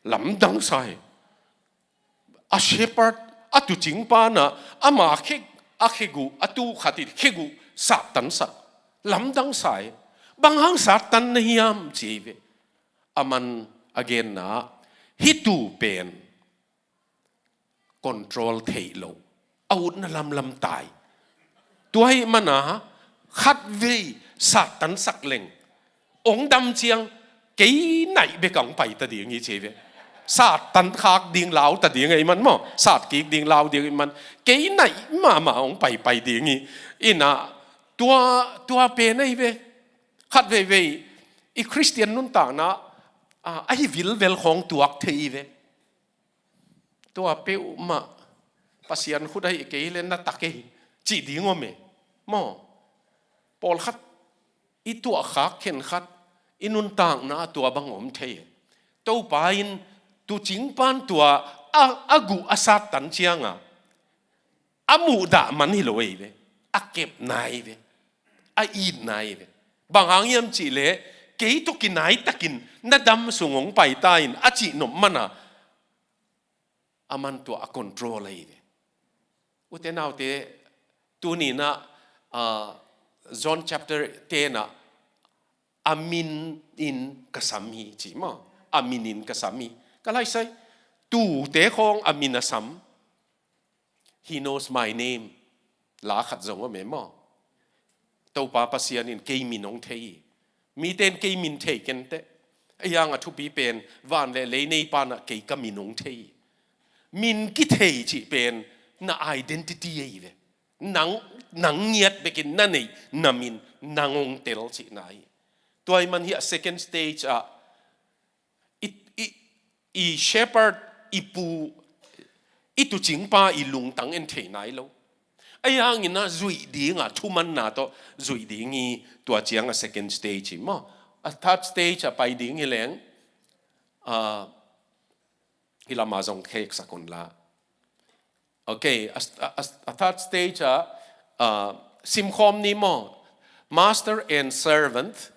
Lamdang sa hi. A shepherd, a tuucingpa na, ama khe, a kheguh, a tuu khat in kheguh sattansak. Lamdang sa hi. "Bang hang sattan na hiam?" ci ei ve. Aman a genna, "Hih tuu pen control theih loh, a utna lamlam tai. Tua ahih mana khatvei sattansak leng, ong dam ciang kei naih bek a ong paita ding hi," ci ei ve. Sattan khak ding lauta ding ei man maw, satkik ding lau ding ei man, kei naih mahmah a ong paipai ding hi. In ah tua, tua pen ei ve. Khatveivei i Khristian nuntakna, ah, ahi vilvel khawng tuak thei ei ve. Tua peuhmah Pasian khut ahih kei leh na tak ei, cih ding om e. Maw, pawlkhat i tuahkhak khenkhat i nuntakna tua bang om thei e. Topa in tuucingpa'n tua a, a guh a sattan cianga a muhdah man hi lo ei ve. A kepna ei ve. A itna ei ve. Bang hang hiam cih leh, kei tawh kinai takin na dam sung hong pai ta in a cih nop man a, aman tua a control ahi ve. U te nau te, tuni in ah, ah, John chapter ten ah, a min in ka sam hi ci maw. A min in ka sam hi. Ka lai sai, tuute khawng a min a sam. He knows my name. La khat zong om e maw. Topa Pasian in kei min hong thei hi. Mite in kei min thei kei inteh. Ahi hang a thupi pen, van le lei neipa in ah kei ka min hong thei hi. Min kithei cih pen na identity ahi ve. Nang, nang ngiat bekin na neih na min nang hong tel cihna hi. Tua ahih man hiah second stage ah i, i, i shepherd, i pu, i tuucingpa i lungtang en thei nai lo. Ahi hangin ah zuih ding a thumanna tawh zuih ding hi. Tua ciang a second stage hi maw. A third stage ah pai ding hi leng, ah, hi lam ah zong kheksak un la. Okay, a, a, a, a third stage ah, ah, simkhawm ni maw. Master and servant,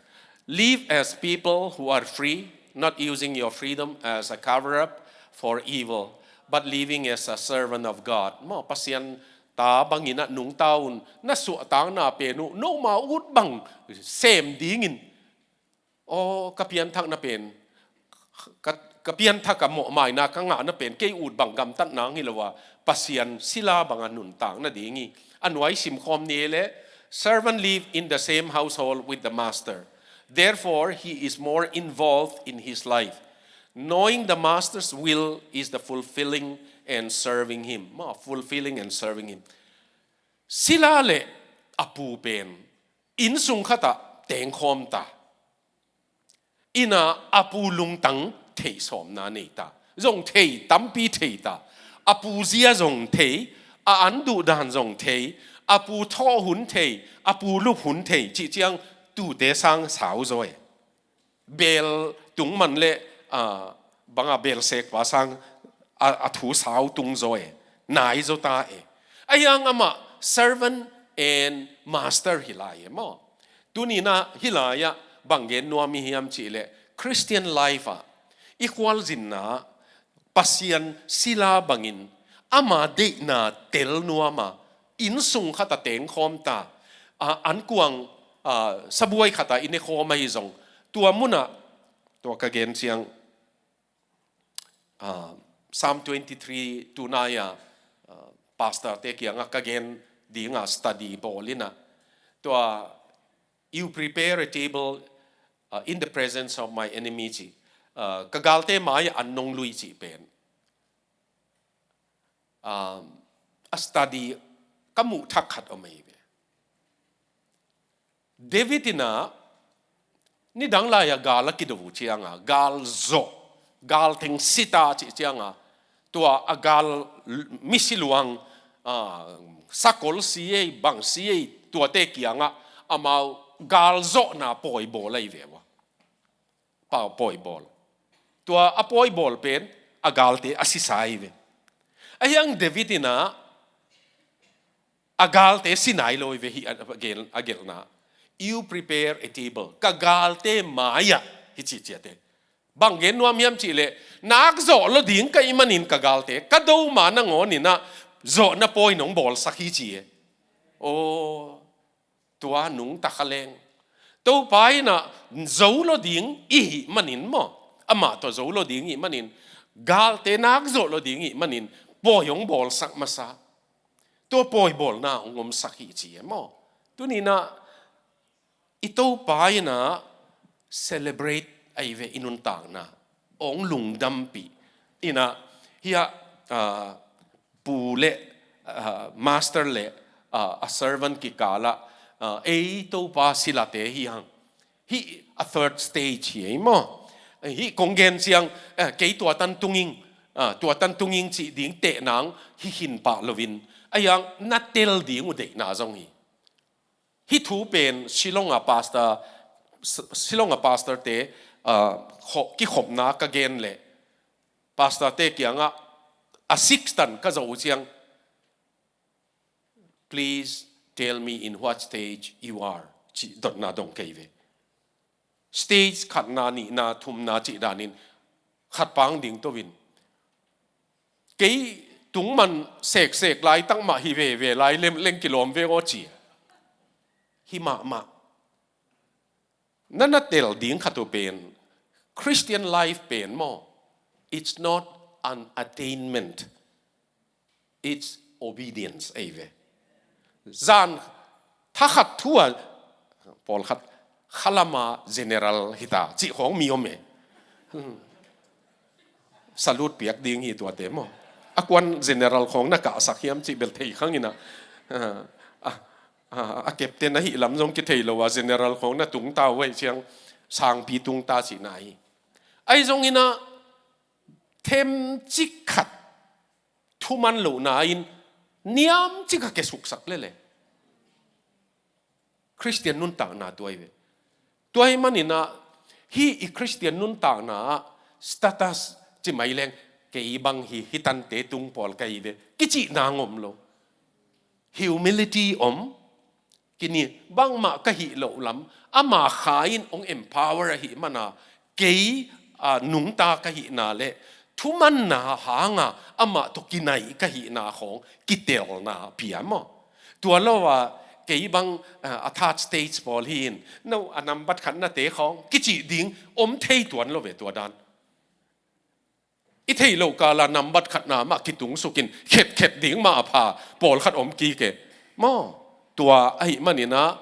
live as people who are free, not using your freedom as a cover-up for evil, but living as a servant of God. Maw, Pasian ta bangin ah nungta un, na suahtakna pen uh nomau ut bang sem dingin. Aw, ka pianthakna pen, ka, ka pianthak a mawhmaina ka ngahna pen kei ut bang gamtatna hi lo a, Pasian sila banga nuntak nading hi. A nuai simkhawm ni leh, servant live in the same household with the master. Therefore, he is more involved in his life. Knowing the master's will is the fulfilling and serving him. Maw, fulfilling and serving him. Sila le a pu pen innsung khat ah tengkhawm ta. Inn ah a pu lungtang theihsawmna nei ta. Zong thei, tampi thei ta. A pu zia zong thei, a an duhdan zong thei, a pu thawh hun thei, a pu lup hun thei, cih ciang tuute sang sau zaw e. Beel tung man le, ah, banga beel sekpa sang a, a thu sau tung zaw e, nai zaw ta e. Ahi hang amah servant and master hi lai e maw. Tuni in ah hih lai ah bang gen nuam i hiam cih leh, Christian life ah i khualzinna Pasian sila bangin ama deihna tel nuam a, innsung khat ah tengkhawm ta, a, ankuang, a, sabuai khat ah i nekhawm ahi zong, tua mun ah, tua ka gen ciang, a, Psalm twenty-three tunai a, a, pastor te kiangah ka gen ding a study bawl in ah, tua, "You prepare a table, uh, in the presence of my enemy," ci. Uh, ka galte mai-ah an nong lui cih pen, um, a study ka muh thak khat om ahi ve. David in ah nidang lai-ah gal a kido uh ciangah, gal zawh, gal teng sita cih ciangah, tua a gal misi luang, ah, sakol si ei, bang si ei, tuate kiangah amau gal zawhna pawi bawl ahi ve ua. Pa, pawi bawl. Tua a pawi bawl pen a galte a sisa ahi ve. Ahi hang David in ah a galte si nai lo ahi ve hih a, a gel, a gelhna. "You prepare a table." Ka galte mai-ah hi cih ciate. Bang gen nuam hiam cih leh, nak zawh lo ding ka hih manin ka galte, ka do ma nangawn in ah zawhna pawi nong bawlsak hi ci e. Aw, tua nungta kha leng. Topa in ah zo lo ding i hih manin maw, amah tawh zo lo ding i hih manin, galte nak zawh lo ding i hih manin, pawi hong bawlsak masa. Tua pawi bawlna hong omsak hi ci e maw. Tuni in ah i Topa in ah celebrate ahi ve i nuntakna, hong lungdampih. In ah, hiah, ah, pu le, ah, master le, ah, a servant kikal ah, ah, ei Topa silate hi hang. Hih a third stage hi ei maw. Hih kong gen ciang, eh, kei tua tan tung ing, ah, tua tan tung ing cih ding teh nang hi khin pah loin, ahi hang na tel ding uh deihna zong hi. Hih thu pen Shillong a pastor, Shillong a pastor te, ah, kho-, kikhopna ka gen leh, pastor te kiangah a six tan ka zoh uh ciang, "Please tell me in what stage you are," ci dotna dong kei ve. Stage khatna, nihna, thumna cih danin khat pang ding to in, kei tungman seksek laitak mah hi veve lai lem leng kilawm ve aw ci. Hi mahmah. Na na tel ding khat uh pen, Christian life pen maw, it's not an attainment, it's obedience ahi ve. Zan thakhat thu a, pawlkhat khalama general hita cih khawng mi om e. Salute piak ding hi tuate maw. A kuan general khawng na kahsak hiam cih bel thei khang ina. A, a, a captain ahi lam zong kithei lo a, general khawng na tungta uh ahi ciang sangpi tungta cihna hi. Ahi zong ina themcik khat thuman lohna in niamcik a kesuksak lele. Christian nuntakna tua hi ve. Tua hi maninah, hi i Christian nuntakna ah status ci mai leng, kei bang hi, hi tante tung pawl ka hi ve, kicihna ngom lo. Humility om, kini bangmah ka hih loh lam, ama kha in hong empower ahi mana, kei, a, nungta ka hihna le thumanna hanga amah tawh kinaih ka hihna khawng kitelna pia maw? Tua lo a kei bang, a, a third stage pawl hi in, no a nambat khatnate khawng kicih ding om thei tuan lo ve tua dan. I theih loh kala nambat khatna mah kitungsukin khetkhet ding mah a pha pawlkhat om kik e. Maw, tua ahi maninah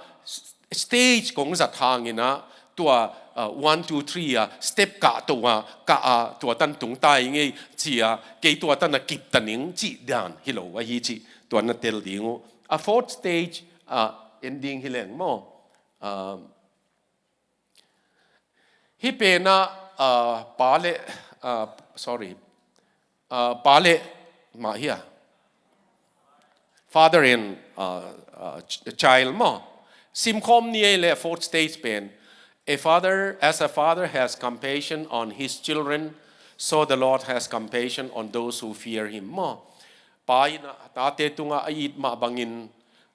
stage kong zat hanginah tua, uh, one, two, three a step kah to a, kah a tua tan tungta i ngei ci a, kei tua tan a kip ta ning cih dan hi lo ahi cih tua na tel ding uh. A fourth stage, uh, ending hi leng maw? Um, Hih penah, ah, pa le, ah, sorry, ah, pa le mah hi a, father and, ah, ah, ch-, child maw? Simkhawm ni ei le fourth stage pen. A father, as a father has compassion on his children, so the Lord has compassion on those who fear him maw? Pa in a tate tungah a it mah bangin,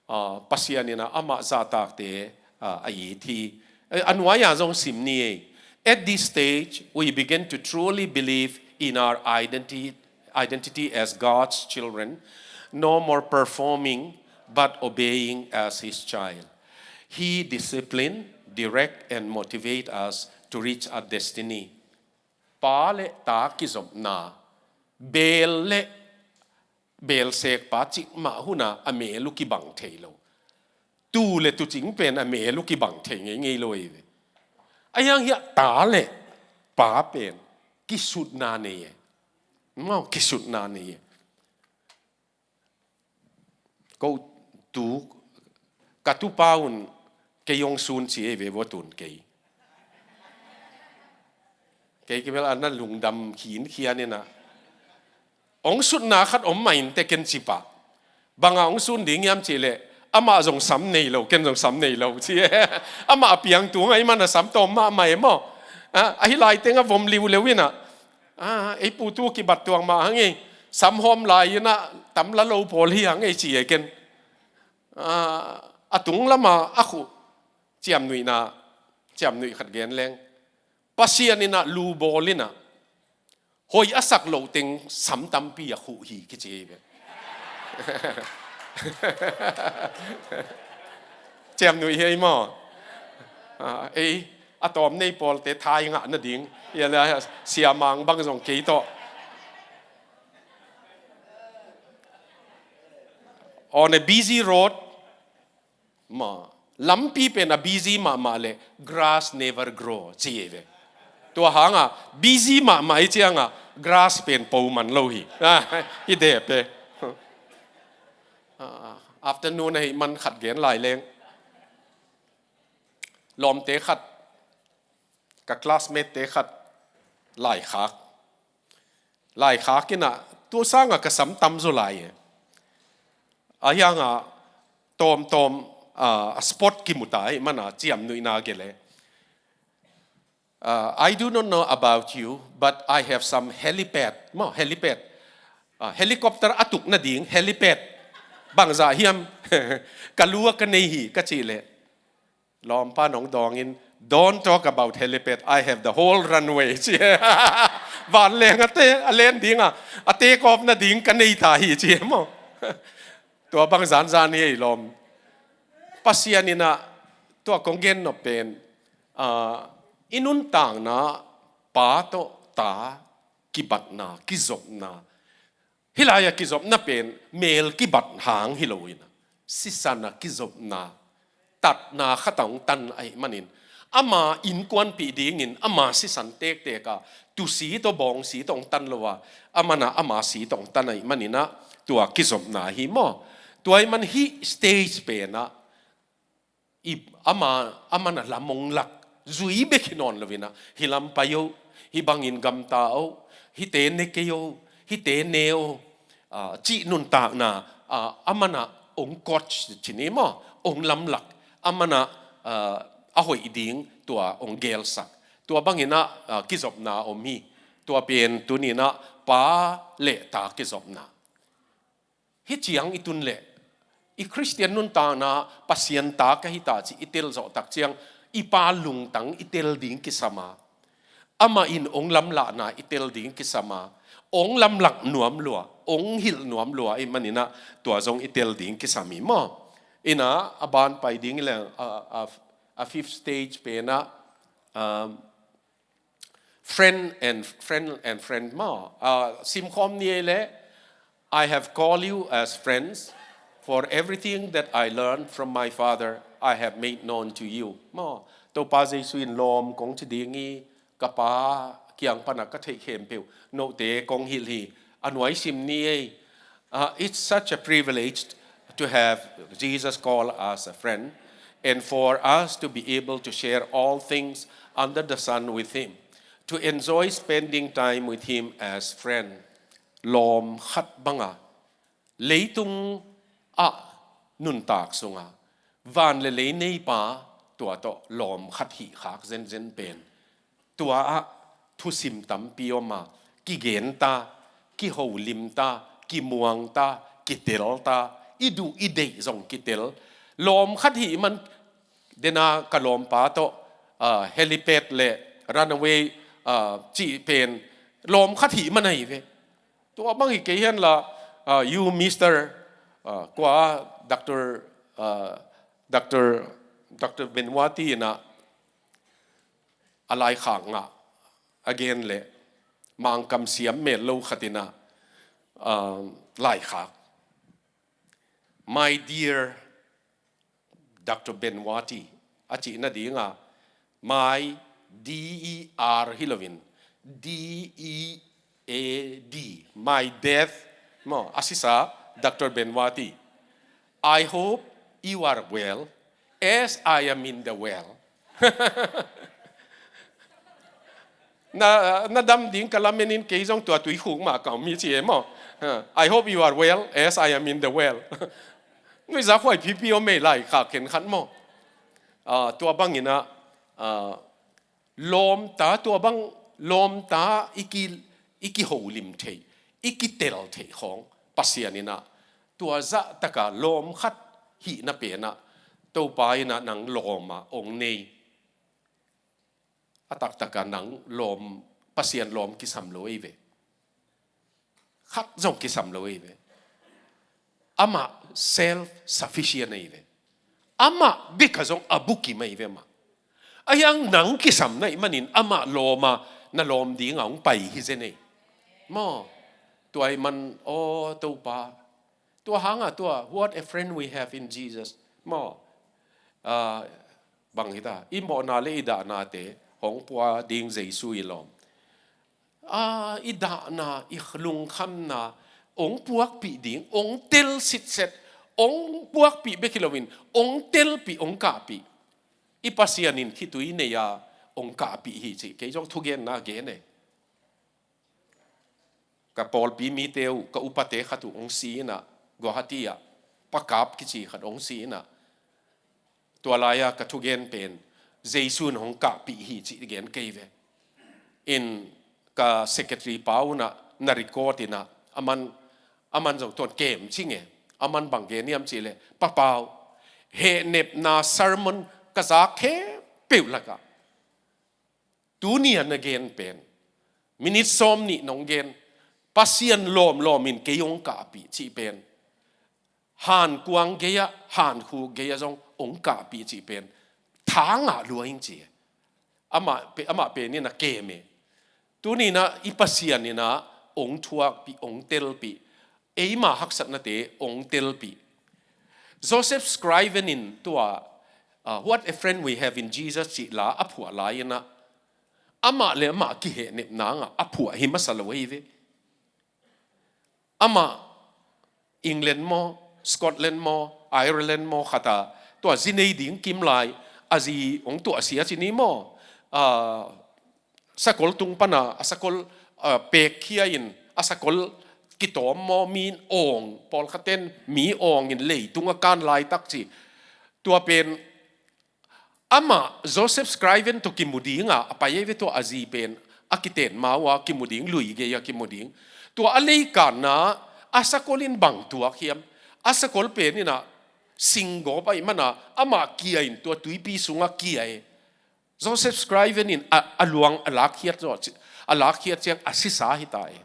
ah, Pasian in a amah zahtakte, ah, a it hi. Eh, a nuai-ah zong sim ni ei. At this stage, we begin to truly believe in our identity, identity as God's children, no more performing, but obeying as his child. He discipline, direct, and motivate us to reach our destiny. Pa le ta kizopna, beel le beelsekpa cikmah huna a mel uh kibang thei lo. Tu le tucing pen a mel uh kibang thei ngeingei lo ei ve. A hiang hiah ta le pa pen kisutna nei e. Mau kisutna nei e. Ko tu, ka tupa un kei hong sun ci ei ve vua tun kei. Kei kibel a na lungdam khinkhian ina. Hong sutna khat om mah in te ken ci pah. Banga hong sun ding hiam cih leh, amah zong sam nei lo, ken zong sam nei lo ci. Amah a piang tung ahih mana sam tawm mahmah e maw? Ah, ahi lai teng a vom liuleu ina. Ah, ei pu tu kibat tuang mah hang ei. Sam hawm lai ina, tam la lo pawl hi hang ei ci e ken. Ah, a tung lama a khuh ciamnuihna, ciamnuih khat gen leng. Pasian ina lu bawl ina. Hoih a sak loh teng sam tampi a khuh hi kici hi ve. Ciamnuih hi ei maw? Ah, ei, a tawm nei pawlte thai ngah nading. Ia le, siamang bang zong kei tawh. On a busy road, ma, lampi pen a busy mahmah le, grass never grow, ci hi ve. Tua hanga, busy mahmah i cianga, grass pen po man lo hi. Hi dep e. Ah, afternoon ahi man khat gen lai leng. Lawmte khat, ka classmate te khat, laikhak. Laikhak ina, tu sanga ka sam tam zaw lai e. A hianga, tawmtawm, ah, a spot kimuta ahih mana ciamnuihna gele. Ah, I do not know about you, but I have some helipad. Maw, helipad. Ah, helicopter a tuk nading, helipad. Bangzah hiam, ka lu a ka nei hi, ka cih leh. Lawmpa nong dawngin, "Don't talk about helipad, I have the whole runway," ci. Vanleng a te, a len ding a, a take off nading ka nei ta hi, ci maw. Tua bang zanzan hi ei lawm. Pasian in ah, tua kong gen nop pen, ah, i nuntakna pa tawh ta kibatna, kizopna. Hih lai-ah kizopna pen mel kibat hang hi lo in ah, sisan ah kizopna, tatna khat ah hong tan ahih manin, ama innkuanpih dingin ama sisan tektek a, tusi tawh bawngsi tawh hong tan lo a, aman ah ama si tawh hong tan ahih manin ah, tua kizopna hi maw. Tua ahih man hih stage pen ah, i, ama, aman ah lam hong lak, zui bek hi nawn lo in ah, hih lam pai o, hih bangin gamta o, hihte ne kei o, hihte ne o, ah, cih nuntakna, ah, aman ah hong coach ci ni maw, hong lamlak, aman ah, ah, a hoih ding tua hong gelsak. Tua bangin ah, ah, kizopna om hi. Tua pen tuni-in ah pa le ta kizopna. Hih ciang i tun leh, i Khristian nuntakna Pasian ta ka hi ta cih i tel zawh tak ciang, i pa lungtang i tel ding kisam a, amah in hong lamlahna i tel ding kisam a, hong lamlak nuam lua, hong hilh nuam lua ahih manin ah, tua zong i tel ding kisam hi maw. In ah, a ban pai ding leh, a, a, a fifth stage pen ah, um, friend and, friend and friend maw. Ah, simkhawm ni ei leh, "I have called you as friends, for everything that I learned from my Father, I have made known to you." Maw, Topa Jesu in lawm kong ci ding hi, ka Pa kiang pan ah ka theih khempeuh note kong hilh hi, a nuai sim ni ei. Uh, it's such a privilege to have Jesus call us a friend and for us to be able to share all things under the sun with him, to enjoy spending time with him as friend. Lawm khat bang a, leitung ah nuntak sung a, van le lei nei pa, tua tawh lawm khat hih khak zenzen pen, tua ah thusim tampi om a, kigen ta, kiholim ta, kimuang ta, kitel ta, i duh i deih zong kitel. Lawm khat hih man, den a ka lawmpa tawh, ah, helipad le runway, ah, cih pen lawm khat hih man ahi ve. Tua bang hi kei hen la, ah, you Mister, ah, kua, Doctor, ah, Doctor, Doctor Benwati in ah, a laikhak ngah a gen leh, Mangkam siam mel lo khat in ah, um, laikhak, "My dear Doctor Benwati," a cih nading a, my, D E R hi lo in, D E A D, my death, maw, a sisa, Doctor Benwati, "I hope you are well, as I am in the well." Na, na dam ding ka lamen in, kei zong tua tuikhuk mah ka om hi ci e maw. "I hope you are well, as I am in the well." Nuihzak huai pipi om ei, laikhak khenkhat maw. Ah, tua bangin ah, ah, lawmta, tua bang lawmta i ki, i kiholim theih, i kitel theih khawng Pasian in ah, tua zahtak a lawm khat hihna pen ah, Topa in ah nang lawm a hong nei. A taktak a nang lawm, Pasian lawm kisam lo ei ve. Khat zong kisam lo ei ve. Amah self-sufficient ei ve. Amah bek a zong a bukim ei ve mah. Ahi hang nang kisam na hih manin amah lawm a, na lawm ding a hong pai hi zen ei. Maw, tua ahih man, aw Topa, tua hang a tua, what a friend we have in Jesus. Maw, ah, bang hi ta, i mawhna le i dahnate hong pua ding Jesu i lawm. Ah, i dahna, i lungkhamna hong puakpih ding, hong tel sitset, hong puakpih bek hi lo in, hong telpih, hong kahpih. I Pasian in khitui nei a hong kahpih hi cih kei zong thugenna gen e. Ka pawlpi mite uh, ka upate khat uh hong si in ah, Guwahati ah, Pa Kap kici khat hong si in ah, tua lai-a ka thugen pen, Jesu in hong kahpih hi cih gen kei ve. In ka secretary pa un ah na record in ah, aman, aman zong tuan kem cing e. Aman bang gen hiam cih leh, Pa Pau, hehnepna sermon ka zak khempeuh lakah, Tuni a na gen pen, minit sawm nih nong gen, Pasian lawmlawm in kei hong kahpih cih pen, hankuang gei-ah, hankhuk gei-ah zong hong kahpih cih pen, tha ngah lua ing ci. Amah pe-, amah pen in a kem e. Tuni in ah i Pasian in ah hong thuakpih, hong telpih, eima haksatnate hong telpih. Joseph Scriven in tua, uh, What a Friend We Have in Jesus cih la a phuah lai in ah, amah le amah kihehnep nang a a phuah hi masa lo hi ve. Amah England maw, Scotland maw, Ireland maw khat a, tua zi nei ding kim lai, a zi hong tuahsia ci ni maw, ah, sakol tung pan a, a sakol, ah, pekkhia in, a sakol kitawm maw, mi in awng, pawlkhat ten mi awng in leitung a kan laitak ci. Tua pen amah Joseph Scriven tawh kimu ding a, a pai ei ve, tua a zi pen a kiten ma uh a kimu ding, lui gei a kimu ding. Tua a leikanna a sakol in bang tuak hiam? A sakol pen in ah singgawp ahih man a, amah kia in tua tuipi sungah kia e. Joseph Scriven in a, a luang a lakkhiat zawh ci-, a lakkhiat ciang a sisa hi ta e.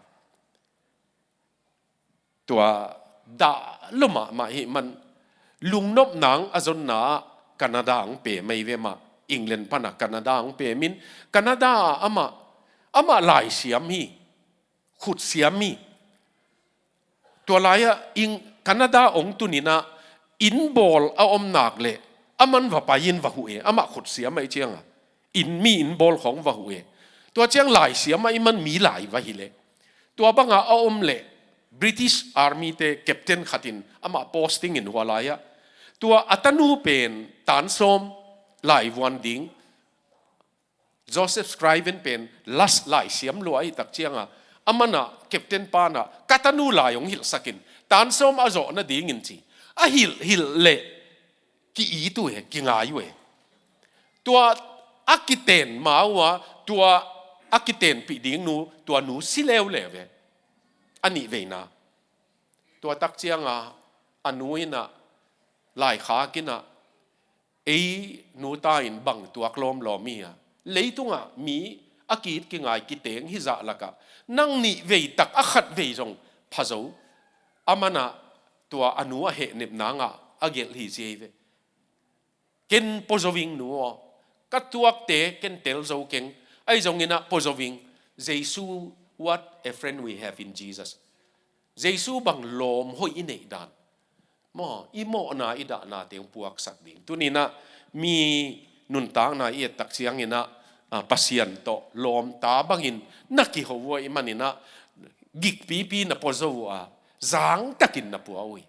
Tua dah lua mahmah ahih man, lungnop nang a zonna ah Canada hong pem ei ve mah. England pan a Canada hong pem in, Canada ah amah, amah laisiam hi, khutsiam hi. Tua lai-ah Eng-, Canada hong tun in ah, inn bawl a om nak leh, aman va pai in va huh e, amah khutsiam ahih ciang a. Inn, mi inn bawl khawng va huh e. Tua ciang laisiam ahih man mi lai va hilh e. Tua bang a a om leh, British Army te captain khat in amah posting in hua lai-ah, tua a tanu pen tan sawm laivuan ding Joseph Scriven pen last laisiam lua ahih tak ciang a, aman a captain pan a, "Ka tanu lai hong hilhsak in, tan sawm a zawh nading in," ci. A hilh, hilh leh ki-it uh e, kingai uh e. Tua a kiten ma uh a, tua a kitenpih ding nu, tua nu si leuleu e. A nih veina. Tua tak ciang a, a nu in ah, laikhak in ah, "Ei nu ta in bang tuak lawmlawm i hia? Leitung ah mi a ki-it kingai kiteng hi zah lak ah, nang nih vei tak a khat vei zong pha zo." Aman ah tua a nu a hehnep nang a a gelh hi ci ei ve. "Ken pua zo ing nu aw. Ka tuakte ken tel zo keng. Ahi zongin ah pua zo ing. Jesu, what a friend we have in Jesus." Jesu bang lawm hoih i neih dan maw, i mawhna, i dahnate hong puaksak ding. Tuni in ah mi nuntakna i et tak ciangin ah, ah, Pasian tawh lawmta bangin na kiho uh ahih manin ah, gikpipi na pua zo uh a, zangtakin na pua uh hi.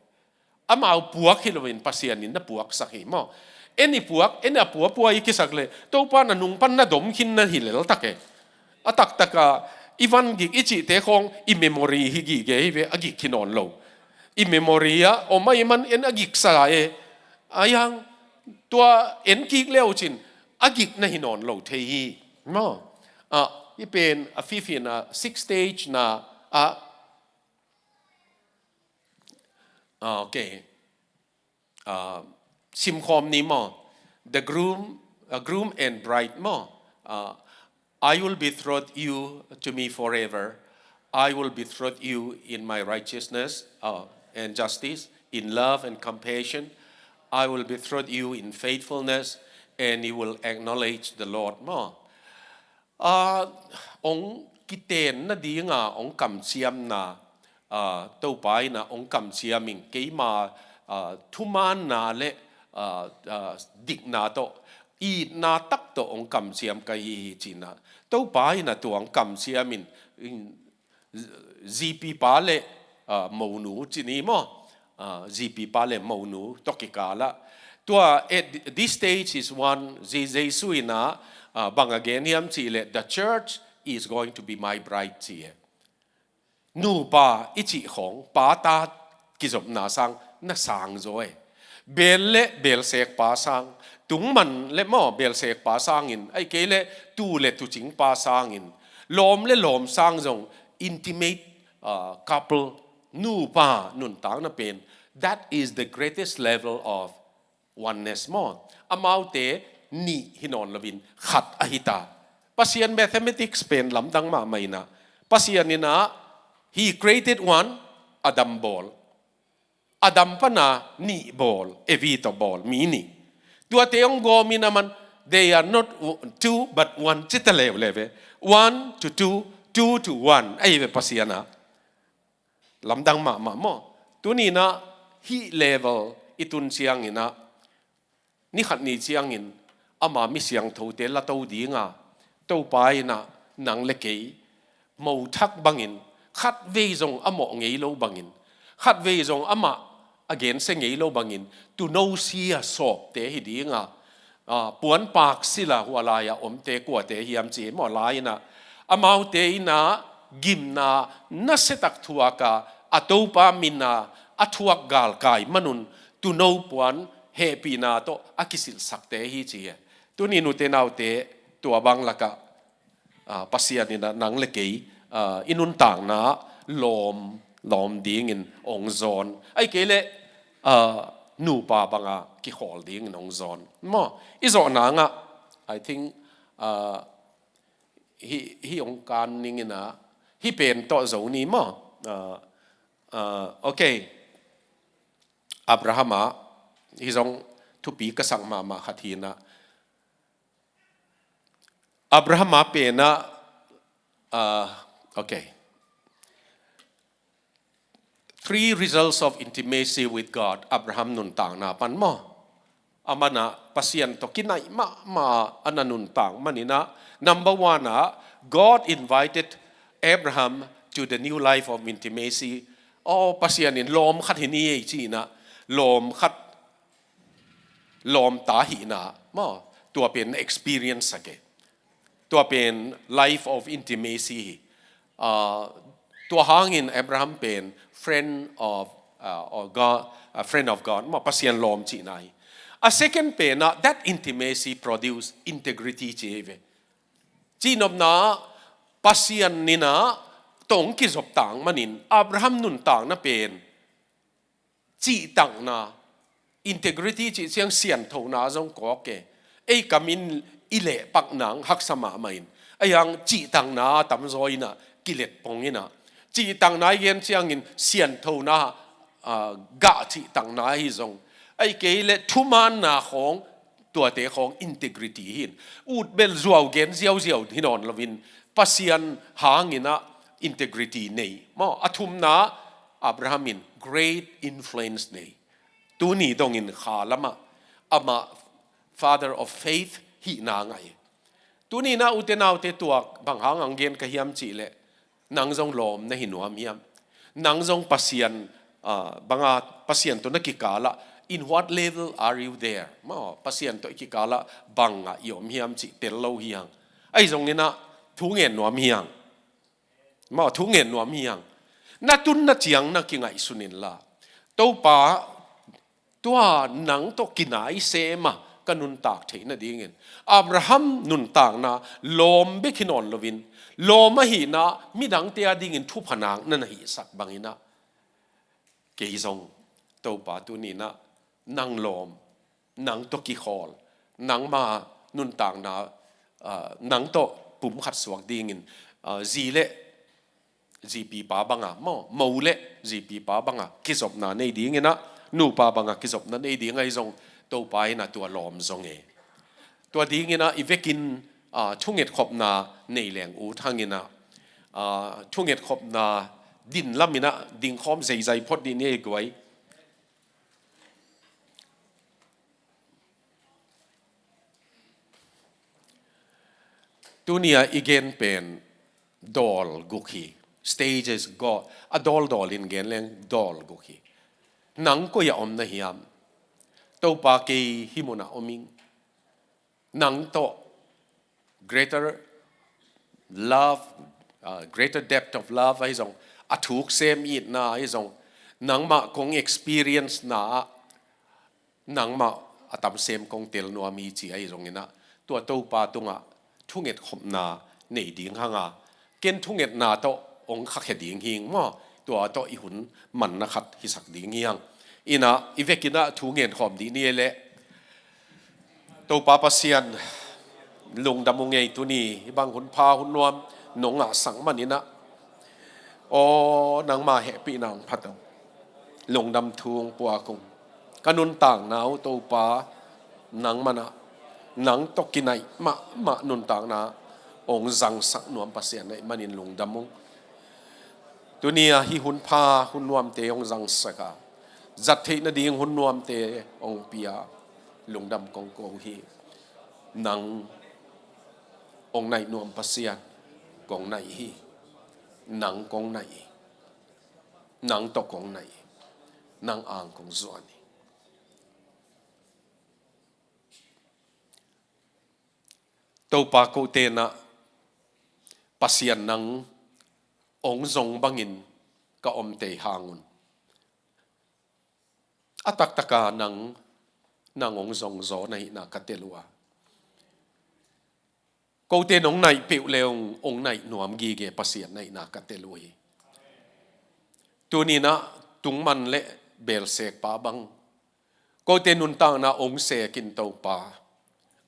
Amau puak hi loin Pasian in na puaksak hi maw. En i puak, en a puapua i kisak leh, Topa na nung pan na dom khin na hi lel tak e. A taktak a, i van gik i cihte khawng i memory hi gige hi ve, a gik hi nawn lo. I memory ah om ahih man en a giksa e. A yang, tua en kik le uh cin, a gik na hi nawn lo thei hi. Maw. Ah, i pen a fifin a six stage na, ah, ah, okay. Ah, simkhawm ni maw. The groom, uh, groom and bride maw. Ah, "I will betroth you to me forever. I will betroth you in my righteousness, uh, and justice, in love and compassion. I will betroth you in faithfulness, and you will acknowledge the Lord," maw. Ah, hong kiten nadinga hong kamciamna, ah, Topa in ah hong kamciam ing, keima, ah, thumaanna le, ah, ah, dikna tawh, itna tak tawh hong kamciam ka hi hi ci-in ah, Topa in ah tua hong kamciam in, in, zipi pa le, ah, monu ci ni maw? Ah, zipi pa le monu tawh kikal ah. Tua, at this stage is one, Je-, Jesu in ah, ah, bang a gen hiam cih leh, "The church is going to be my bride," ci e. Nupa i cih khawng, pa ta kizopna sang, na sang zaw e. Beel le beelsekpa sang, tungman le maw beelsekpa sangin, ahih kei le tuu le tuucingpa sangin, lawm le lawm sang zong, intimate, ah, couple, nupa nuntakna pen, that is the greatest level of oneness maw. Amaute nih hi nawn loin khat ahi ta. Pasian mathematics pen lamdang mahmah in ah, Pasian in ah, he created one, Adam bawl. Adam pan a nih bawl, Evi tawh bawl, mi nih. Tuate hong gawm in a man, they are not two but one ci ta leuleu ve. One to two, two to one. Ahi ve Pasian a. Lamdang mahmah maw. Tuni in ah hih level i tun ciangin ah, ni khat ni ciangin ama mi siangthote la to ding a, Topa in ah nang le kei mo thak bangin, khatvei zong a mawh ngei lo bangin, khatvei zong amah a gensia ngei lo bangin, tuuno si a sawpte hi ding a, a, puanpak sila hua lai-a omte kuate hiam ci maw lai in ah, amaute in ah gimna nasiatak thuak a, a Topa min a a thuak galkai man un, tuuno puan hehpihna tawh a kisilhsakte hi ci hi. Tuni nute naute, tua bang lakah, a, Pasian in ah nang le kei, a, i nuntakna lawm, lawm dingin hong zawn. Ahih kei leh, a, nupa banga kikhawl dingin hong zawn. Maw, i zawh nang ah, I think, a, hih, hih hong kan ning in ah, hih pen tawh zo ni maw. A, a, okay. Abraham ah, hih zong thupi ka sak mahmah khat hi in ah. Abraham a pen ah, ah, okay. Three results of intimacy with God. Abraham nuntakna pan maw. Aman ah Pasian tawh kinaih mahmah a na nuntak man in ah. Number one ah, God invited Abraham to the new life of intimacy. Oh, Pasian in lawm khat hi ni ei ci in ah. Lawm khat lawmta hihna, maw, tua pen na experience sak e. Tua pen life of intimacy hi. Ah, tua hangin Abraham pen friend of, ah, or God, a friend of God, maw, Pasian lawm cihna hi. A second pen ah, that intimacy produce integrity ci hi ve. Cihnopna, Pasian in ah tawh hong kizop tang manin Abraham nuntakna pen cihtakna, integrity cih ciang sianthona zong kawk e. Ei kam in i lehpakna hong haksa mahmah in, ahi hang cihtakna a tamzaw in ah kilet pong in ah, cihtakna i gen ciangin sianthona, ah, gah cihtakna ahi zong, ahih kei leh thumaanna khawng, tuate khawng integrity hi in. Utbel zuau gen ziauziau hi nawn loin, Pasian hang in ah integrity nei. Maw, a thumna, Abraham in great influence nei. Tuni dongin kha lamah amah father of faith hihna ngah hi. Tuni in ah ute naute, tua bang hang hong gen ka hiam cih leh, nang zong lawm na hi nuam hiam? Nang zong Pasian, ah, banga Pasian tawh na kikal ah, in what level are you there? Maw, Pasian tawh i kikal ah bang ah i om hiam cih tel lo hi hang. Ahi zongin ah thu ngen nuam hi hang. Maw, thu ngen nuam hi hang. Na tunna ciang na kingaihsun inla, Topa, tua nang tawh kinai sem a ka nuntak theih nadingin Abraham nuntakna lawm bek hi nawn loin, lawm ahihna midangte adingin thupha nak na na hihsak bangin ah, kei zong, Topa, tuni in ah nang lawm, nang tawh kikhawl, nangma nuntakna, ah, nang tawh pumkhat suak dingin, ah, zi le zipipa banga, maw, mo le zipipa banga kizopna nei dingin ah, nupa banga kizopna nei ding ahi zong, Topa in ah tua lawm zong e. Tua dingin ah i vekin, ah, thungetkhopna nei leng ut hangin ah, ah, thungetkhopna din lamin ah dingkhawm zeizai phot dih ni ei guai. Tuni a i gen pen dawl guk hi. Stages, gawl, a dawldawlin gen leng dawl guk hi. Nang koi ah om na hiam? Topa, kei hih munah om ing. Nang tawh greater love, uh, greater depth of love ahi zong, a thuk sem itna ahi zong, nangmah kong experience na ah, nangmah a tam sem kong tel nuam hi ci ahi zongin ah, tua Topa tungah thungetkhopna nei ding hanga, ken thungetna tawh hong khakhia ding hing maw, tua tawh i hun manna khat hisak ding hi hang. In ah i vekin ah thu ngenkhawm dih ni ei leh. Topa Pasian, Lungdam ung ei, tuni hih bang hun pha hun nuam nong ngahsak manin ah, aw, nangma hehpihna hong phat ung. Lungdam thu hong puak ung. Ka nuntakna uh Topa, nangman ah nang tawh kinaih mahmah nuntakna hong zangsak nuam Pasian na hih manin lungdam ung. Tuni a hih hun pha hun nuamte hong zangsak a, zat theih nading hun nuamte hong pia, lungdam kong ko hi. Nang hong naih nuam Pasian kong naih hi. Nang kong naih hi. Nang tawh kong naih hi. Nang ang kong zuan hi. Topa, kote in ah Pasian nang hong zong bangin ka om tei hang un, a taktaka nang, nang hong zong zaw na hihna ka tel uh a, kote nong naih peuh le hong, hong naih nuam gige Pasian na hihna ka tel uh hi. Tuni in ah tungman le belsekpa bang kote nuntakna hong sek in Topa,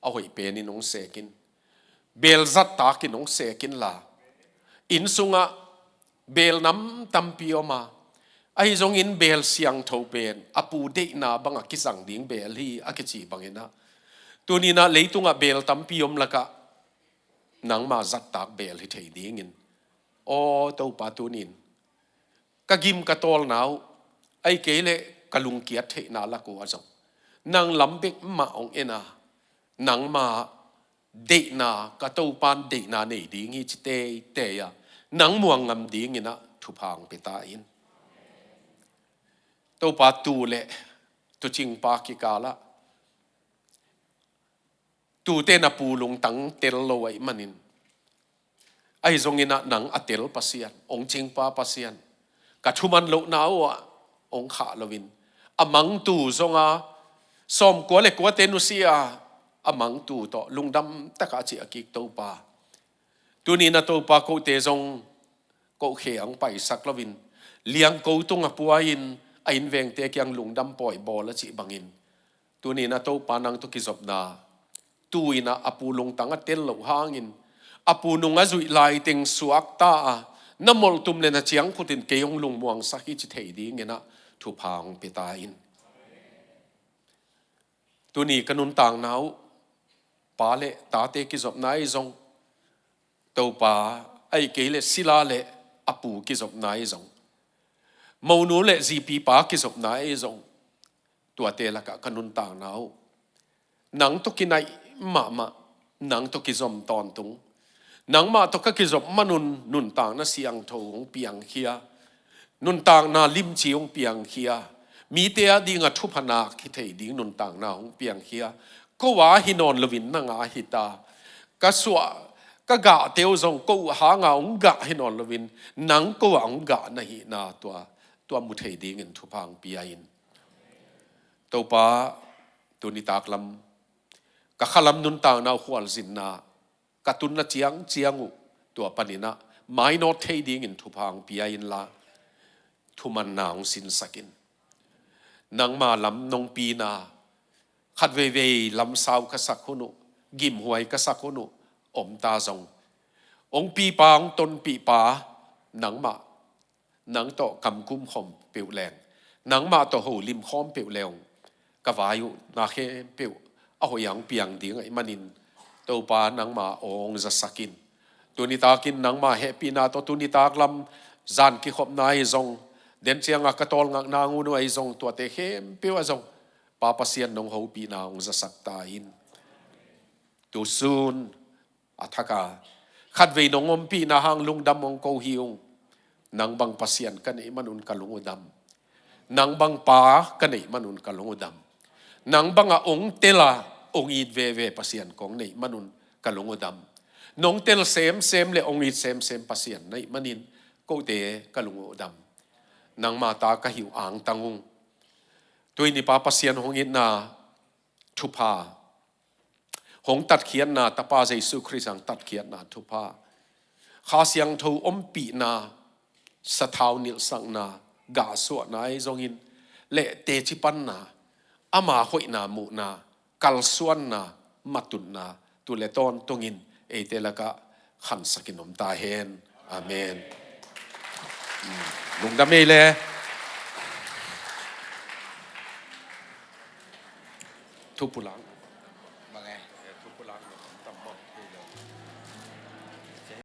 a hoih penin hong sek in. Beel zat takin hong sek inla, inn sungah beel nam tampi om a, ahi zongin beel siangtho pen a pu deihna bangah kizang ding beel hi a kici bangin ah, tuni in ah leitungah beel tampi om lakah nangma zat tak beel hi thei dingin, aw Topa, tuni in ka gim ka tawlna uh, ahih kei leh ka lungkiat theihna lak uh ah zong nang lam bek mah hong en a, nangma deihna, ka Topa in deihna nei ding hi ci teitei a, nang muang ngam dingin ah thupha hong pia ta in. Topa, tuu le tuucingpa kikal ah tuute in a pu lungtang tel lo ahih manin, ahi zongin ah nang a tel Pasian, hong cingpa Pasian, ka thuman lohna uh ah hong khah loin, a mangtu zong a, sawmkua le kuate nusia a mangtu tawh lungdam takah a ciah kik Topa, tuni in ah Topa, kote zong ko khe hong paisak loin, liangko tungah pua-in a innvengte kiang lungdam pawi bawl a cih bangin, tuni in ah Topa, nang tawh kizopna, tuu in ah a pu lungtang a tel loh hangin, a pu nung a zuih laiteng suakta a, na molhtum le na ciangkhut in kei hong lungmuangsak hi ci thei dingin ah thupha hong pia ta in. Tuni ka nuntakna uh, pa le tate kizopna ahi zong, Topa, ahih kei leh sila le a pu kizopna ahi zong, monu le zipipa kizopna ahi zong, tuate lakah ka nuntakna uh nang tawh kinaih mahmah, nang tawh kizom tawntung, nangmah tawh ka kizop manun nuntakna siangtho hong piangkhia, nuntakna limci hong piangkhia, mite a dingah thupha nak hi thei ding nuntakna hong piangkhia. Ko a hi nawn loin nang a hi ta. Ka suah, ka gahte uh zong ko uh hanga hong gah hi nawn loin nang ko ah hong gah na hihna tua, tua mu thei dingin thupha hong pia in. Topa, tuni taklam ka khalam nuntakna uh khualzinna, ka tunna ciangciang uh tua panin ah mainawt thei dingin thupha hong pia inla, thumanna hong sinsak in. Nangma lam nong pina, khatveivei lamsau ka sak hun uh, gimhuai ka sak hun uh om ta zong, hong pipa, hong tonpihpa nangmah, nang tawh kamkum khawm peuh leng, nangmah tawh holim khawm peuh leng, ka vai uh na khempeuh a hoih a hong piang ding ahih manin, Topa, nangma aw hong zasak in. Tuni takin nangma hehpihna tawh tuni taklam zan kikhopna ahi zong, den cianga ka tawlngakna ngun uh ahi zong, tuate khempeuh ah zong Pa Pasian nong hopihna hong zasak ta in. Tusun a thaka khatvei nong ompihna hang lungdam hong ko hi ung. Nang bang Pasian ka neih manun ka lung uh dam. Nang bang Pa ka neih manun ka lung uh dam. Nang bangah hong tel a hong it veve Pasian kong neih manun ka lung uh dam. Nong tel semsem le hong it semsem Pasian na hih manin kote ka lung uh dam. Nangma ta ka hi uh angtang ung. Tuini Pa Pasian hong itna thupha, hong tatkhiatna, Tapa Jesu Khrist hong tatkhiatna thupha, Kha Siangtho ompihna, sathau nilhsakna, gahsuahna ahi zongin, le tecipanna, ama hoihna muhna, kalsuanna, matutna, tu le tawntungin eite lakah khansakin om ta hen. Amen. Lungdam ei le. Thupulang.